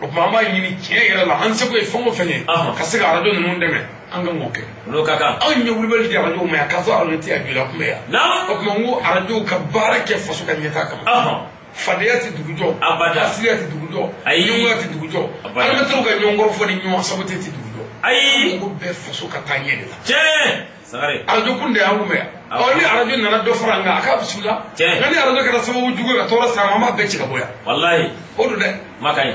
O tuma an b'a ɲini tiɲɛ yɛrɛ la, an seko ye fɛn o fɛn ye, ka se ka arajo ninnu dɛmɛ, an kan k'o kɛ. N'o ka kan. Anw ye wulibali di arajow ma yan, k'a sɔrɔ arajo tɛ yan, Joyila kun bɛ yan. Naam. O tuma n ko arajow ka baara kɛ faso ka ɲɛtaa kama. Fadenya tɛ dugu jɔ. Abada. Hasidiya tɛ dugu jɔ. Ayi. Ɲɔgɔnya tɛ dugu jɔ. Alimatɛriw ka ɲɔgɔn kɔrɔfɔ ni ɲɔgɔn sabote tɛ dugu jɔ. Ayi. An ko bɛɛ faso ka taa ɲɛ de la. Tiɲɛ. Sangare. Arajo kun de y'an kun bɛ yan. Ɔ ni arajo nana dɔ fara an kan, a k'a bisimila. Tiɲɛ. Nka ni arajo kɛra sababu jugu ye ka tɔɔrɔ s'an ma, an b'a bɛɛ ci ka bɔ yan. Walahi. O don dɛ. Kuma ka ɲi.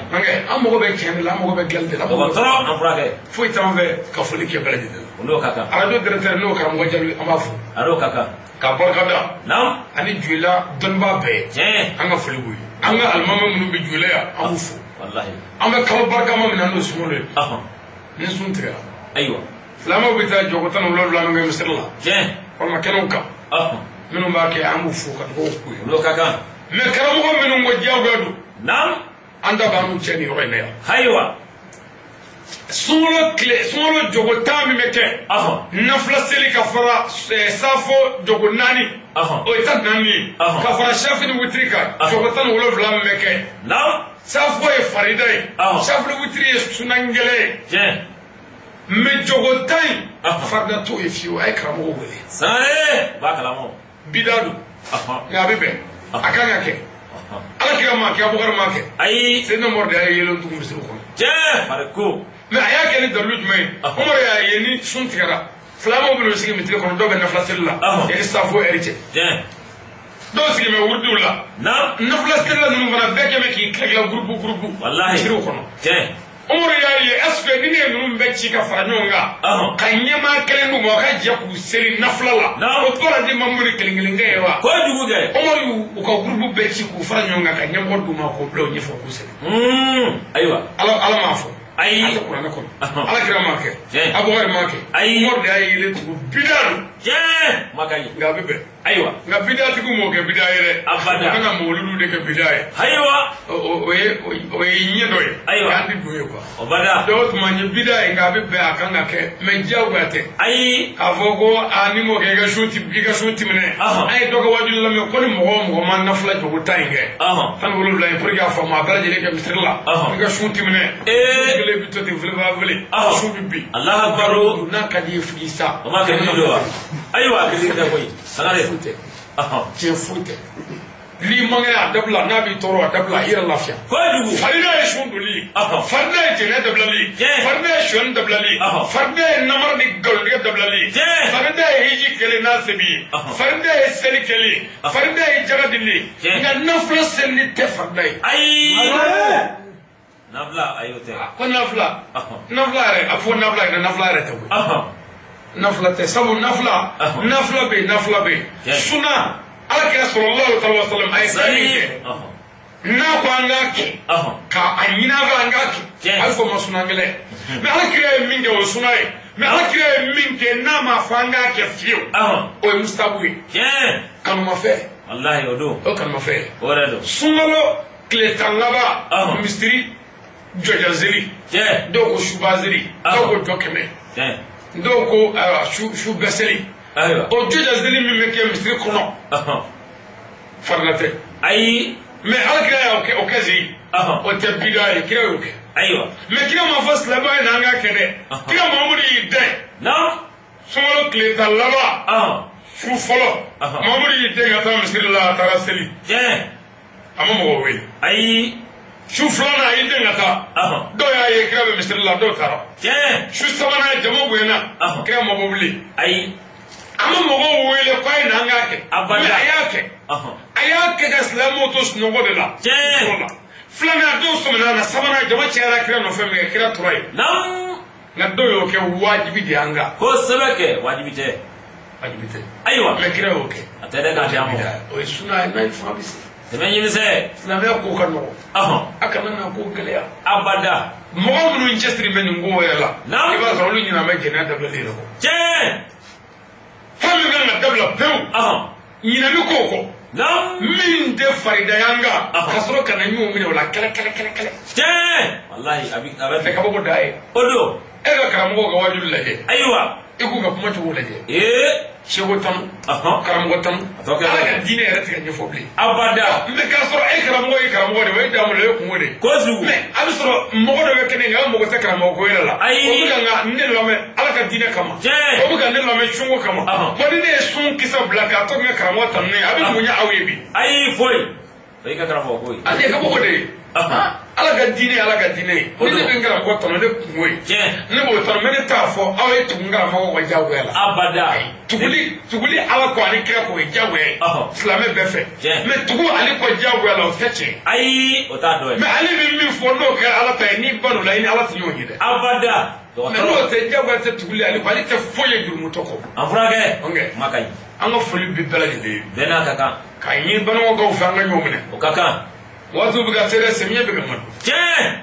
An mago bɛ tiɲɛ de la, an mago bɛ gɛlɛ de la. Dɔgɔtɔrɔ an furakɛ. Foyi t'an fɛ ka foli kɛ bɛɛ lajɛlen la. O n'o ka kan. Arajo directeur n'o karamɔgɔ Jalo an b'a fo. A n'o ka kan. Ka barika da. Naam. Ani Joyila dɔnnibaa bɛɛ. Tiɲɛ. An ka foli b'u ye. An ka alimami minnu bɛ Joyila yan, an b'u fo. Walahi. An bɛ kalo barikama min na n'o ye sunkalo ye. Ni sun tigɛra. Ayiwa. Silamɛw bɛ taa jɔko 17 min kɛ misiri la. Tiɲɛ. Walima kɛnɛw kan. Minnu b'a kɛ an b'u fo ka dugawu k'u ye. O n'o ka kan. Mais karamɔgɔ minnu ko diyagoya don. Naam. An da b'an n'u cɛ nin yɔrɔ in na yan. Ayiwa. Sunkalo tile, sunkalo jɔko 10 min bɛ kɛ. Nafila seli ka fara safo jɔko 4. O ye 14 ye. Ka fara safi ni witiri kan. Jɔko 17 min bɛ kɛ. Naam. Safo ye farida ye. Safi ni witiri ye sunangɛlɛ ye. Tiɲɛ. Mais jɔko 10 in, farida t'o ye fiyewu, a ye karamɔgɔw wele. Sangare. U b'a kalama. Bida don. Nka a bɛ bɛn. A kan ka kɛ. Ala kira m'a kɛ, Abubakar m'a kɛ. Ayi. Seyidina Umaru de y'a yelen tugun misiri kɔnɔ. Tiɲɛ. Fariko. Mais a y'a kɛ ni dalilu jumɛn ye? Umaru y'a ye ni sun tigɛra, silamɛw bɛna sigi misiri kɔnɔ, dɔw bɛ nafila seli la. Yanni safo ɛri cɛ. Tiɲɛ. Dɔw sigi bɛ wurudiw la. Naam. Nafila seli la ninnu fana bɛɛ kɛ bɛ k'i tila tila gurupu gurupu. Walahi. Misiriw kɔnɔ. Tiɲɛ. Umaru y'a ye est ce que ni ne ye ninnu bɛɛ ci ka fara ɲɔgɔn kan, ka ɲɛmaa kelen d'u ma, o ka jɛ k'u seli nafila la, o tora di Mamadu kelen kelen kɛ ye wa? Kojugu kɛ. Umaru y'u ka gurupu bɛɛ ci k'u fara ɲɔgɔn kan ka ɲɛmɔgɔ d'u ma k'o bila u ɲɛfɛ k'u seli. Ayiwa. Ala m'a fɔ. Ayi. A tɛ kuranɛ kɔnɔ. Ala kira m'a kɛ. Abubakar m'a kɛ. Ayi. Umaru de y'a yelen tugun bida don. Tiɲɛ. Kuma ka ɲi. Nka a bɛ bɛn. Ayiwa. Nka bidatigiw m'o kɛ bida ye dɛ. Abada. U kana mawuludu de kɛ bida ye. Ayiwa. O ye ɲɛ dɔ ye. Ayiwa. K'an ti don ye quoi. O bada. Dɔw tuma n ye bida ye nka a bɛ bɛn a kan ka kɛ mais diyagoya tɛ. Ayi. K'a fɔ ko aa ni m'o kɛ i ka sun ti minɛ. An ye dɔ ka wajuli lamɛn ko ni mɔgɔ o mɔgɔ ma nafila jogo 10 in kɛ. 17 in pour que a faamu a bɛɛ lajɛlen kɛ misiri la. I ka sun ti minɛ. Ee. Kelen bi to ten filɛ. Sun bi bin. Alahu akbar. N'a ka di ye f'i sa. O ma kɛ ni don wa? Ayiwa kisi tɛ koyi. Sangare. Foyi tɛ. Tiɲɛ foyi tɛ. N'i man kɛnɛ a dabila, n'a b'i tɔɔrɔ a dabila, i yɛrɛ lafiya. Kojugu. Farida ye sun doli ye. Farida ye jɛnɛ dabilali ye. Farida ye sonyani dabilali ye. Farida ye namara ni nkalontigɛ dabilali ye. Farida ye hiji kɛlen n'a se b'i ye. Farida ye seli kɛli ye. Farida ye jaga dili ye. Nka nafila selili tɛ farida ye. Ayi. Nafila ayi o tɛ. Ko nafila. Nafila yɛrɛ a fɔ nafila yɛrɛ nafila yɛrɛ tɛ koyi. Nafila tɛ sabu nafila nafila bɛ yen nafila bɛ yen. Suna. Ala kira sallallahu alaihi wa sallam a ye fɛn min kɛ n'a ko an k'a kɛ k'a ɲini an fɛ an k'a kɛ a bɛ fɔ o ma suna gɛlɛn mais ala kira ye min kɛ o ye suna ye mais ala kira ye min kɛ n'a ma fɔ an k'a kɛ fiyewu o ye mustabu ye kanumafɛn. Walahi o don. O kanumafɛn ye. O yɛrɛ don. Sunkalo tile 10 laban misiri jɔjɔzeli dɔw ko subazeli dɔw ko jɔ 100 dɔw ko su bɛɛ seli. O jɔjɔzeli min bɛ kɛ misiri kɔnɔ farila tɛ. Ayi. Mais ala kira y'o kɛ o kɛ zen. O tɛ bida ye, kira y'o kɛ. Ayiwa. Mais kira ma fɔ silamɛya ye n'an k'a kɛ dɛ. Kira Mahamadu y'i dɛn. Naamu. Sunkalo tile 10 laban. Su fɔlɔ. Mahamadu y'i dɛn ka taa misiri la a taara seli. A ma mɔgɔ wele. Ayi. Su filanan a y'i dɛn ka taa. Dɔw y'a ye kira bɛ misiri la dɔw taara. Su sabanan jama bonyana. Kira ma bɔ bilen. Ayi. A ma mɔgɔw wele k'a ye n'an k'a kɛ. Mais a y'a kɛ. A y'a kɛ ka silamɛw to sunɔgɔ de la. Filanan dɔw sɔmina na sabanan jama cayara kira nɔfɛ min kɛ kira tora yen. Nka dɔw y'o kɛ wajibi de y'an kan. Kosɛbɛ kɛ wajibi tɛ. Wajibi tɛ. Ayiwa. Mais kira y'o kɛ. A tɛ dɛ k'a di an ma. O ye suna ye n'a ye fanga bɛ se. Dɛmɛ ɲini sɛ. Silamɛya ko ka nɔgɔn. A kana na ko gɛlɛya. Abada. Mɔgɔ minnu cɛsiri bɛ nin ko yɛrɛ la. Naamu. I b'a sɔrɔ olu ɲinɛ bɛ jɛnɛya dabilali yɛrɛ kɔ. Tiɲɛ. Fɛn min kan ka dabila pewu. Ɲinɛ bɛ k'o kɔ. Min tɛ farida y'an kan. Ka sɔrɔ ka na ɲɔgɔn minɛ o la kɛlɛ kɛlɛ kɛlɛ kɛlɛ. Tiɲɛ. Walahi a bɛ. Tɛ kabako da ye. O don. E ka karamɔgɔw ka waajuli lajɛ. Ayiwa. I k'u ka kuma cogo lajɛ. Ee. Seko tanu. Karamɔgɔ tanu. Ala ka diinɛ yɛrɛ tɛ ka ɲɛfɔ bilen. Abada. Mais k'a sɔrɔ e karamɔgɔ ye karamɔgɔ de ye o ye damu de ye kungo de ye. Kojugu. Mais a bɛ sɔrɔ mɔgɔ dɔ bɛ kɛnɛ kan an mago tɛ karamɔgɔ ko yɛrɛ la. Ayi. O bɛ ka ne lamɛn ala ka diinɛ kama. Tiɲɛ. O bɛ ka ne lamɛn sunko kama. Bon ni ne ye sun kisɛ bila k'a to n ka karamɔgɔ tanu ne ye a bɛ mun ɲɛ aw ye bi. Ayi foyi. O y'i ka karamɔgɔ ko ye. Ale ye kabako de ye. Ala ka diinɛ ala ka diinɛ ye. Ni ne bɛ n karamɔgɔ tanu ne kungo ye. Ne b'o tanu mais ne t'a fɔ aw ye tugu n karamɔgɔ kɔ diyagoya la. Abada. Tuguli ala kɔ ani kira kɔ o ye diyagoya ye. Silamɛ bɛɛ fɛ. Mais tugu ale kɔ diyagoya la o tɛ tiɲɛ. Ayi o t'a dɔ ye. Mais ale bɛ min fɔ n'o kɛra ala ta ye n'i ban'o la i ni ala tɛ ɲɔgɔn ye dɛ. Abada. Mais n'o tɛ diyagoya tɛ tuguli ale kɔ ale tɛ foyi ye jurumutɔ kɔ. An furakɛ. Kuma ka ɲi. An ka foli bɛ bɛɛ lajɛlen ye. Bɛɛ n'a ka kan. K'a ɲini balimakɛw fɛ an ka ɲɔgɔn minɛ. O ka kan. Waatiw bɛ ka se dɛ samiyɛ bɛ ka ma don. Tiɲɛ.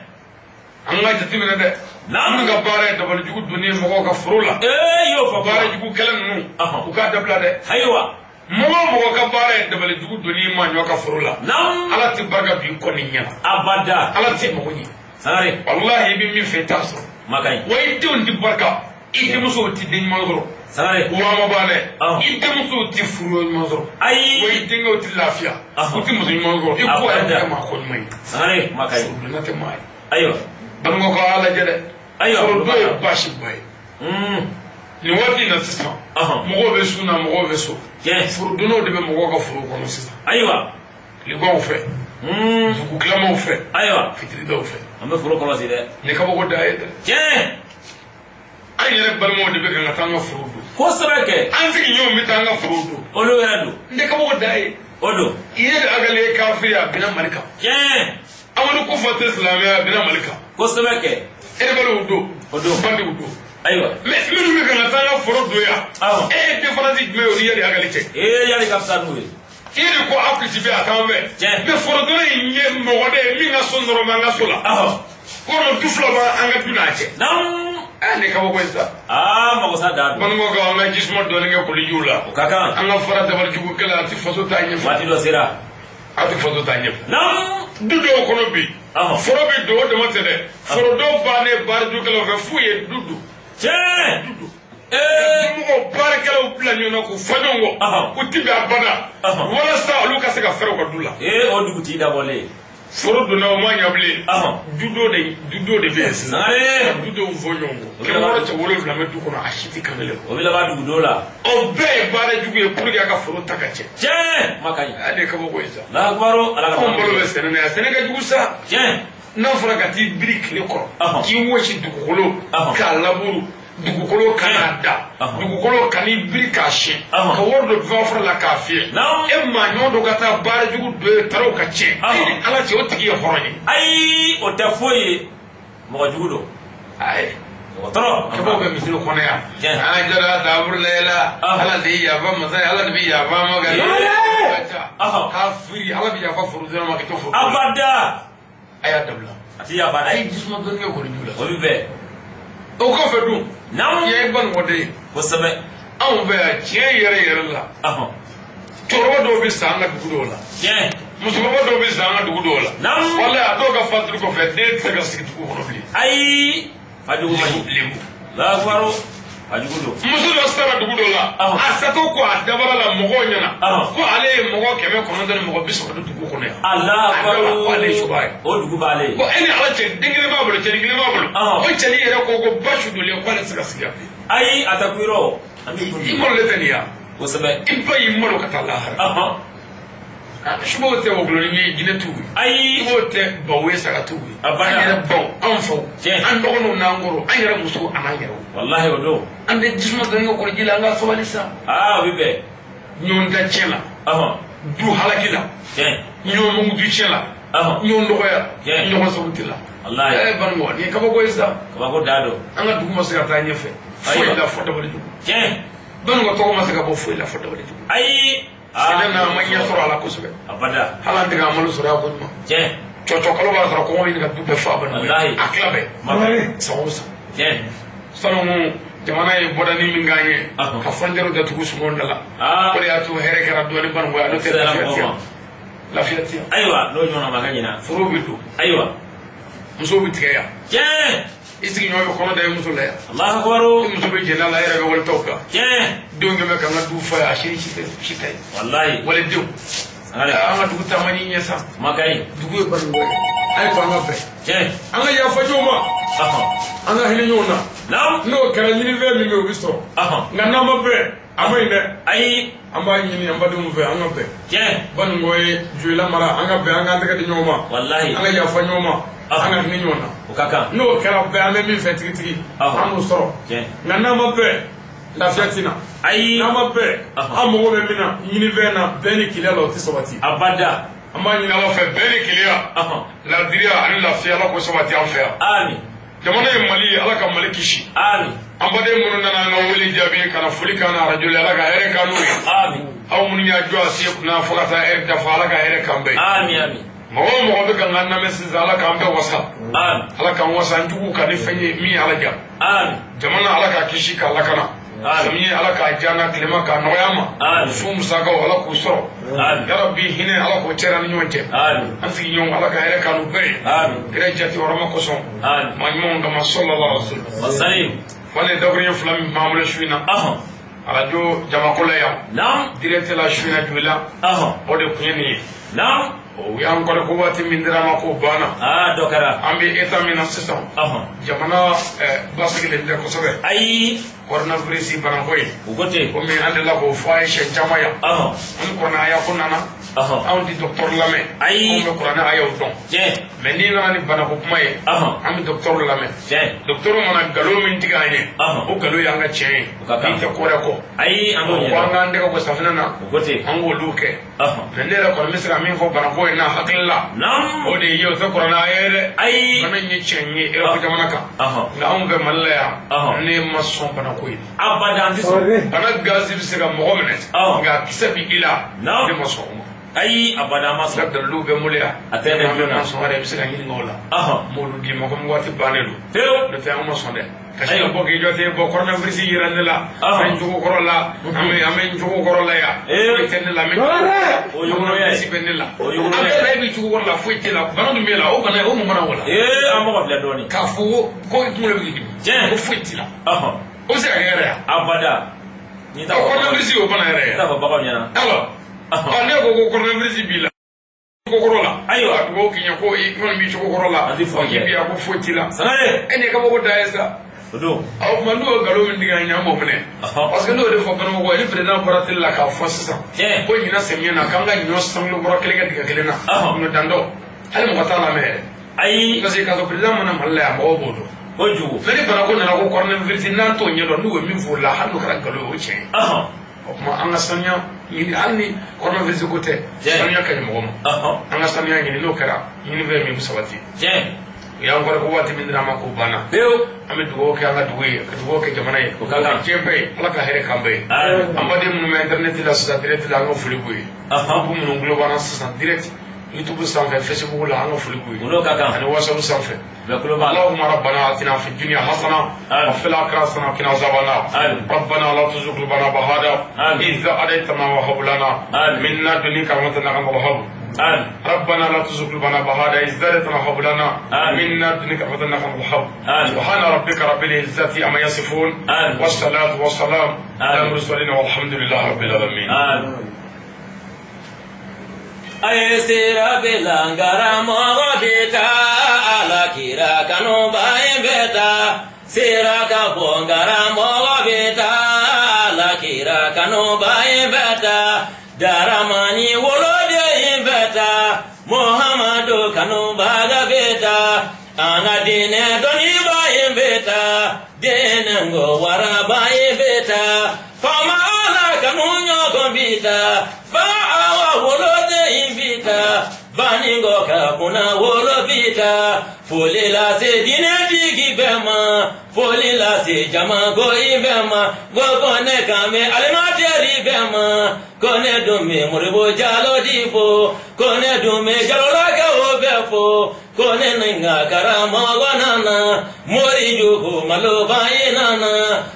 An ka jateminɛ dɛ. Minnu ka baara ye dabalijugu donni ye mɔgɔw ka foro la. Ee y'o fɔ. Baara jugu kɛlɛ ninnu. U k'a dabila dɛ. Ayiwa. Mɔgɔ o mɔgɔ ka baara ye dabalijugu donni ye maa ɲɔ ka foro la. Naamu. Ala tɛ barika b'i kɔ ni ɲɛna. Abada. Ala tɛ mago ɲɛ. Sangare. Walahi i bɛ min fɛ i t'a sɔrɔ. Ma ka ɲi. Wa i denw tɛ barika. I denmusow tɛ den ɲuman sɔrɔ. Sangare. Wa ma ban dɛ. I denmusow tɛ furu ɲuman sɔrɔ. Ayi. Wa i denkɛw tɛ lafiya. U tɛ muso ɲuman sɔrɔ. I ko yɛrɛ tɛ maa ko ɲuman ye. Sangare ma ka ɲi. Forodonna tɛ maa ye. Ayiwa. Bamakɔ ka lajɛ dɛ. Ayiwa. Forodon ye baasiba ye. Nin waati in na sisan. Mɔgɔw bɛ sun na mɔgɔw bɛ so. Tiɲɛ. Forodonnaw de bɛ mɔgɔw ka foro kɔnɔ sisan. Ayiwa. Libanw fɛ. Dugukilamaw fɛ. Ayiwa. Fitiridaw fɛ. An bɛ foro kɔlɔsi dɛ. Nin kabako da ye dɛ. Tiɲɛ. An yɛrɛ balimaw de bɛ kan ka taa an ka foro don. Kosɛbɛ kɛ. An sigiɲɔgɔnw bɛ taa an ka foro don. Olu yɛrɛ don. N tɛ kabako da ye. O don. I ye Agali ye kafiri a binna Mali kan. Tiɲɛ. Amadu Kufa tɛ silamɛya a binna Mali kan. Kosɛbɛ kɛ. Erebɛliw don. O don. Bandiw don. Ayiwa. Mais minnu bɛ kan ka taa an ka foro don yan. Awɔ. E ye différence jumɛn ye o ni Iyadi Agali cɛ? Ee Iyadi ka fisa n'u ye. I de ko aw kisi bɛ a t'an fɛ. Tiɲɛ. Mais forodonna in ye mɔgɔ de ye min ka so nɔrɔ bɛ an ka so la. Awɔ. Kɔrɔ du fila b'an ka du n'a cɛ. Naamu. Ne kabako ye sa. Aa mago sa da don. Balimakaw an ka jisuma dɔɔnin kɛ kolijiw la. O ka kan. An ka fara dabalijugu kɛlɛ a tɛ faso taa ɲɛfɛ. Waati dɔ sera. A tɛ faso taa ɲɛfɛ. Naamu. Du dɔw kɔnɔ bi. Foro bɛ don o dama tɛ dɛ. Foro dɔw bannen baarajukɛlaw fɛ f'u ye du don. Tiɲɛ. Du don. Ee. Dumɔgɔw baarakɛlaw bila ɲɔgɔn na k'u fa ɲɔgɔn kɔ. U ti bɛn a bada. Walasa olu ka se ka fɛrɛ u ka du la. Ee o dugutigi dabɔlen. Foro donna o ma ɲɛ bilen. Dudo de bɛ yen sisan. Dudenw fɔ ɲɔgɔn kɔ. Kɛmɛ wɔɔrɔ cɛ wolonwula bɛ du kɔnɔ a si tɛ kan kelen. O bɛ laban dugudo la. O bɛɛ ye baara jugu ye pour que a ka foro ta ka cɛ. Tiɲɛ ma ka ɲi. Ale ye kabako ye sa. Alahakubaru ala ka. Anw balo bɛ sɛnɛ na yan sɛnɛ ka jugu sa. Tiɲɛ. N'a fɔra ka t'i biri tile kɔrɔ. K'i wɔsi dugukolo. K'a laburu. Dugukolo kana da dugukolo kan'i biri k'a siyɛn ka wari don fɛn la k'a fiyɛ e maa ɲɔgɔn dɔ ka taa baara jugu dɔ ye taraw ka tiɲɛ e ni ala cɛ o tigi ye hɔrɔn ye. Ayi o tɛ foyi ye mɔgɔ jugu don. Ayi dɔgɔtɔrɔ. Kɛbaw bɛ misiri kɔnɔ yan. An jara taburu layɛla ala de ye yafa masa ye ala de bɛ yafa ma ka k'a firi ala bɛ yafa forodonna ma k'i to foro. Abada. A y'a dabila. A ti yafa dɛ. A ye jisuma dɔɔni kɛ kɔni ju la. O bɛ bɛn. O kɔfɛ dun. Naamu. I ye banikɔden ye. Kosɛbɛ. Anw fɛ yan tiɲɛ yɛrɛ yɛrɛ la. Cɛkɔrɔba dɔw bɛ sa an ka dugu dɔw la. Tiɲɛ. Musokɔrɔba dɔw bɛ sa an ka dugu dɔw la. Naamu. Walayi a dɔw ka fatuli kɔfɛ den tɛ se ka sigi dugu kɔnɔ bilen. Ayi. Fajugu man ɲi. Lebu. Lakuwaro. Fajugu don. Muso dɔ sara dugu dɔ la. A satɔ ko a dabara la mɔgɔw ɲɛna. Ko ale ye mɔgɔ 930 don dugu kɔnɔ yan. Alahakubaru. Ko ale ye suba ye. O dugu b'ale ye. Ko e ni ala cɛ den kelen b'a bolo cɛnin kelen b'a bolo. O cɛnin yɛrɛ ko ba su donlen k'ale tɛ se ka sigi yan bilen. Ayi a tɛ kuyɔrɔ. I malolen tɛ nin ya. Kosɛbɛ. I ba y'i malo ka taa lahara. Subaw tɛ wɔkulɔnin ye jinɛ t'u ye. Ayi. Subaw tɛ baw ye saga t'u ye. A banna. An yɛrɛ baw an faw. Tiɲɛ. An dɔgɔninw n'an kɔrɔw an yɛrɛ musow an'an yɛrɛw. Walahi o don. An tɛ jisuma dɔɔni kɛ kɔlɔji la an ka sabali sa. Aa o bɛ bɛn. Ɲɔgɔn da tiɲɛ la. Du halaki la. Tiɲɛ. Ɲɔgɔn mugu du tiɲɛ la. Ɲɔgɔn dɔgɔya. Tiɲɛ. Ɲɔgɔn sago tɛ la. Walahi. Ɛ banikɔ nin ye kabako ye sa. Kabako da don. An ka dugu ma se ka taa ɲɛfɛ. Foyi la fɔ dabali jugu. Tiɲɛ. Banikɔ tɔgɔ ma se ka bɔ foyi la fɔ dabali jugu. Ayi. Sɛnɛ na an ma ɲɛ sɔrɔ a la kosɛbɛ. Abada. Hali an tɛ k'an malo sɔrɔ a ko ɲuman. Tiɲɛ. Cɔcɔ kalo b'a sɔrɔ kɔngɔ bɛ ɲini ka du bɛɛ fa banikɔ. Walahi. A tila bɛɛ. San o san. Tiɲɛ. Sanu jamana ye bɔdani min k'an ye. Ka frontière datugu sumanw da la. O de y'a to hɛrɛ kɛra dɔɔni banikɔ yan n'o tɛ lafiya tɛ yan. Lafiya tɛ yan. Ayiwa n'o ɲɔgɔnna ma kɛ ɲina. Foro bɛ don. Ayiwa. Musow bɛ tigɛ yan. Tiɲɛ. I sigiɲɔgɔn bɛ kɔnɔ da i muso la yan. Alahakubaru. I muso bɛ jɛn'a la e yɛrɛ bɛ walitaw kan. Tiɲɛ. Denw kɛn bɛ k'an ka du fa yan a si ni si tɛ ye. Walahi. Walidenw. An ka dugu taama ni ɲɛ sa. Ma ka ɲi. Dugu ye banikɔ ye. A ye to an ka bɛn. Tiɲɛ. An ka yafa ɲɔgɔn ma. An ka hinɛ ɲɔgɔn na. Naamu. N'o kɛra ɲinifɛn min bɛ yen o bɛ sɔrɔ. Nka n'an ma bɛn a ma ɲi dɛ. Ayi. An b'a ɲini an badenw fɛ an ka bɛn. Tiɲɛ. Banikɔ ye Joyila mara an ka bɛn an k'an tɛgɛ di ɲɔgɔn ma. Walahi. An ka yafa ɲɔgɔn ma. An ka hinɛ ɲɔgɔn na. O ka kan. N'o kɛra bɛɛ an bɛ min fɛ tigitigi. An b'o sɔrɔ. Tiɲɛ. Nka n'an ma bɛn lafiya tɛ na. Ayi. N'an ma bɛn an mago bɛ min na ɲinifɛn na bɛn ni keleya la o tɛ sabati. Abada. An b'a ɲini Ala fɛ bɛn ni keleya. Ladiriya ani lafiya Ala k'o sabati an fɛ yan. Ami. Jamana ye Mali ye Ala ka Mali kisi. Ami. An baden minnu nana an ka wele jaabi ka na foli k'an na arajo la Ala ka hɛrɛ k'an n'u ye. Ami. Aw minnu y'a jɔ a se kunna fo ka taa hɛrɛ dafa Ala ka hɛrɛ k'an bɛɛ ye. Ami ami. Mɔgɔ o mɔgɔ bɛ ka n ka lamɛn sisan Ala k'an bɛɛ wasa. Ami. Ala k'an wasa an juguw ka ni fɛn ye min ye Ala ja. Ami. Jamana Ala k'a kisi k'a lakana. Ami. Samiya Ala k'a diya an na tilema k'a nɔgɔya an ma. Ami. Su musakaw Ala k'u sɔrɔ. Ami. Yarabi hinɛ Ala k'o cɛra an ni ɲɔgɔn cɛ. Ami. An sigiɲɔgɔn Ala ka hɛrɛ k'an n'u bɛɛ ye. Ami. Kira jati hɔrɔma kosɔn. Ami. Maa ɲumanw kama sallallahu alaihi wasallam. Wasalim. Fale dakuruɲɛ fila min b'an bolo su in na. Arajo jamako la yan. Naam. Direct la su in na Joyila. O de kun ye nin ye. Naam. O y'an kɔrɔ ko waati min dira ma k'o banna. Dɔ kɛra. An bɛ état min na sisan. Jamana basigilen tɛ kosɛbɛ. Ayi. Coronavirus banako ye. U ko ten. Komi an delila k'o fɔ a ye siɲɛ caman yan. An ni kuranɛ aya ko nana. Anw ti docteur lamɛn. Ayi. Anw bɛ kuranɛ ayaw dɔn. Tiɲɛ. Mais n'i nana ni banako kuma ye. An bɛ docteur lamɛn. Tiɲɛ. Docteur mana nkalon min tigɛ an ye. O nkalon y'an ka tiɲɛ ye. O ka kan. N'i tɛ ko wɛrɛ kɔ. Ayi an b'o ɲɛdɔn. Ko an k'an tɛgɛ ko safinɛ na. U ko ten. An k'olu kɛ. Mais ne yɛrɛ kɔni bɛ se ka min fɔ banako in na hakili la. Naam. O de ye o tɛ kuranɛ aya ye dɛ. Ayi. Bana in ye tiɲɛ ye Europe jamana kan. Nka anw fɛ Mali la yan. Ne ma sɔn banako ye. Abada an tɛ sɔn. Bana gazi bɛ se ka mɔgɔ minɛ. Nka kisɛ bɛ i la. Naam. Ne ma sɔn o ma. Ayi abada an ma sɔn. Ka daliluw bɛ n bolo yan. A tɛ ne joona. An sɔn yɛrɛ i bɛ se ka ɲininka o la. N b'olu d'i ma komi waati bannen don. Pewu. N'o tɛ an ma sɔn dɛ. Ka sin ka bɔ k'i jɔ ten bɔ coronavirus yira ne la. An bɛ n jogo kɔrɔ la. An bɛ n jogo kɔrɔ la yan. Foyi tɛ ne la. O yogoya ye. Coronavirus bɛ ne la. O yogoya ye. A bɛɛ la e b'i jogo kɔrɔ la foyi t'e la. Bana dun b'e la o bana o mun bana o la. An mɔgɔ filɛ dɔɔnin. K'a fɔ ko i kunkolo bɛ k'i dimi. Tiɲɛ. Ko foyi t'i la. O bɛ se ka kɛ yɛrɛ yan. Abada. N'i t'a fɔ. Coronavirus y'o bana yɛrɛ ye. N'i t'a fɔ baganw ɲɛna. Alors. Ne ko coronavirus b'i la. cogo kɔrɔ la. Ayiwa. Ka dugawu k'i ɲɛ ko i kɔni b'i cogo kɔrɔ la. A ti foyi kɛ. K'i bi a ko foyi t'i la. Sangare. E ni kabako da ye sa. O don. O tuma n'u ye nkalon min tigɛ an ɲɛ an b'o minɛ. Ɔhɔn. Parce que n'o de fɔ Banamɔgɔ ye ni président bɔra télé la k'a fɔ sisan. Tiɲɛ. Ko ɲinan samiya na k'an ka ɲɔ sankolo bɔrɔ kelen kɛ dingɛ kelen na. Ɔhɔn. Ɲɔ dandɔ. Hali mɔgɔ t'a lamɛn yɛrɛ. Ayi. Parce que k'a sɔrɔ président mana Mali la yan mɔgɔw b'o dɔn. Kojugu. Mais ni banako nana ko coronavirus n'an t'o ɲɛdɔn n'u ye min fɔ o la hali n'o kɛra nkalon ye o tiɲɛ ye. Ɔhɔn. O tuma an ka sanuya ɲini hali ni coronavirus ko tɛ. Tiɲɛ. Sanuya ka ɲi mɔgɔ ma. Ɔhɔn. An ka sanuya ɲini n'o kɛra ɲini fɛn min bɛ sabati. Tiɲɛ. U y'an kɔrɔ ko waati min dira an ma k'o banna. Pewu. An bɛ dugawu kɛ an ka dugu ye ka dugawu kɛ jamana ye. O ka kan. Diɲɛ bɛɛ ye Ala ka hɛrɛ k'an bɛɛ ye. Amin. An baden minnu bɛ internet la sisan direct la an ka foli b'u ye. Ɔhɔn. Groupe minnu tulo b'an na sisan direct YouTube sanfɛ Facebook la an ka foli b'u ye. O n'o ka kan. Ani WhatsApp sanfɛ. Bɛɛ tulo b'a la. اللهم ربنا اتنا في الدنيا حسنه آمين. وفي الاخره حسنه وقنا عذاب النار آمين. ربنا لا تزغ قلوبنا بعد آمين. إذ هديتنا وهب لنا آمين. من لدنك رحمة إنك أنت الوهاب Amin. ربنا لا تزغ قلوبنا بعد إذ هديتنا وهب لنا آمين. من لدنك رحمة إنك أنت الوهاب آمين. سبحان ربك رب العزة عما يصفون آمين. والصلاة والسلام على آمين. المرسلين والحمد لله رب العالمين. Amin. A ye sira bila karamɔgɔ bɛ taa ala kira kanuba in bɛ taa sira ka bɔ karamɔgɔ bɛ taa ala kira kanuba in bɛ taa daramani woloden in bɛ taa muhamadu kanubaga bɛ taa an ka diinɛ dɔnniba in bɛ taa denengo waraba in bɛ taa faama ala kanu ɲɔgɔn bɛ taa fa awa woloden in bɛ taa baningo ka kunna wolo bɛ taa foli lase diinɛtigi bɛɛ ma foli lase jamako in bɛɛ ma ko ko ne kan bɛ alimatɛri bɛɛ ma ko ne dun bɛ moribo jalo di fo ko ne dun bɛ jalolakaw bɛɛ fo ko ne ni n ka karamɔgɔ nana mori jugu maloba in nana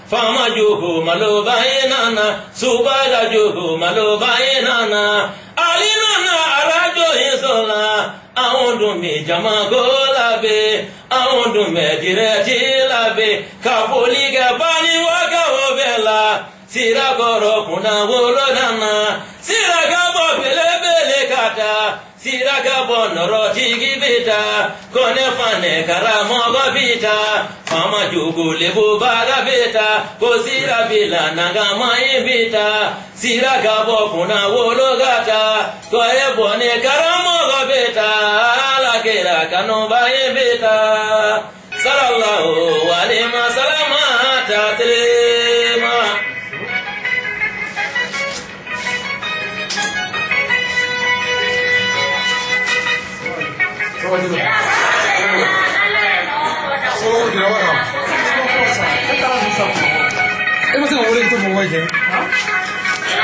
faama jugu maloba in nana subaga jugu maloba in nana ali nana arajo in sɔrɔ anw dun bɛ jamako la bɛ anw dun bɛ dirɛti la bɛ ka foli kɛ baniwakaw bɛɛ la sirakɔrɔ kunna wolo nana sira ka bɔ belebele ka taa sira ka bɔ nɔrɔtigi bɛ taa ko ne fanɛ karamɔgɔ bɛ taa faama jugu lebubaga bɛ taa ko sira bila nagama in bɛ taa sira ka bɔ kunna wolo ka taa ko e bɔ ne karamɔgɔ bɛ taa ala kɛra kanuba in bɛ taa salallahu alaihi wasallam tatilima. E ma se ka wele to mɔgɔ ye kɛ.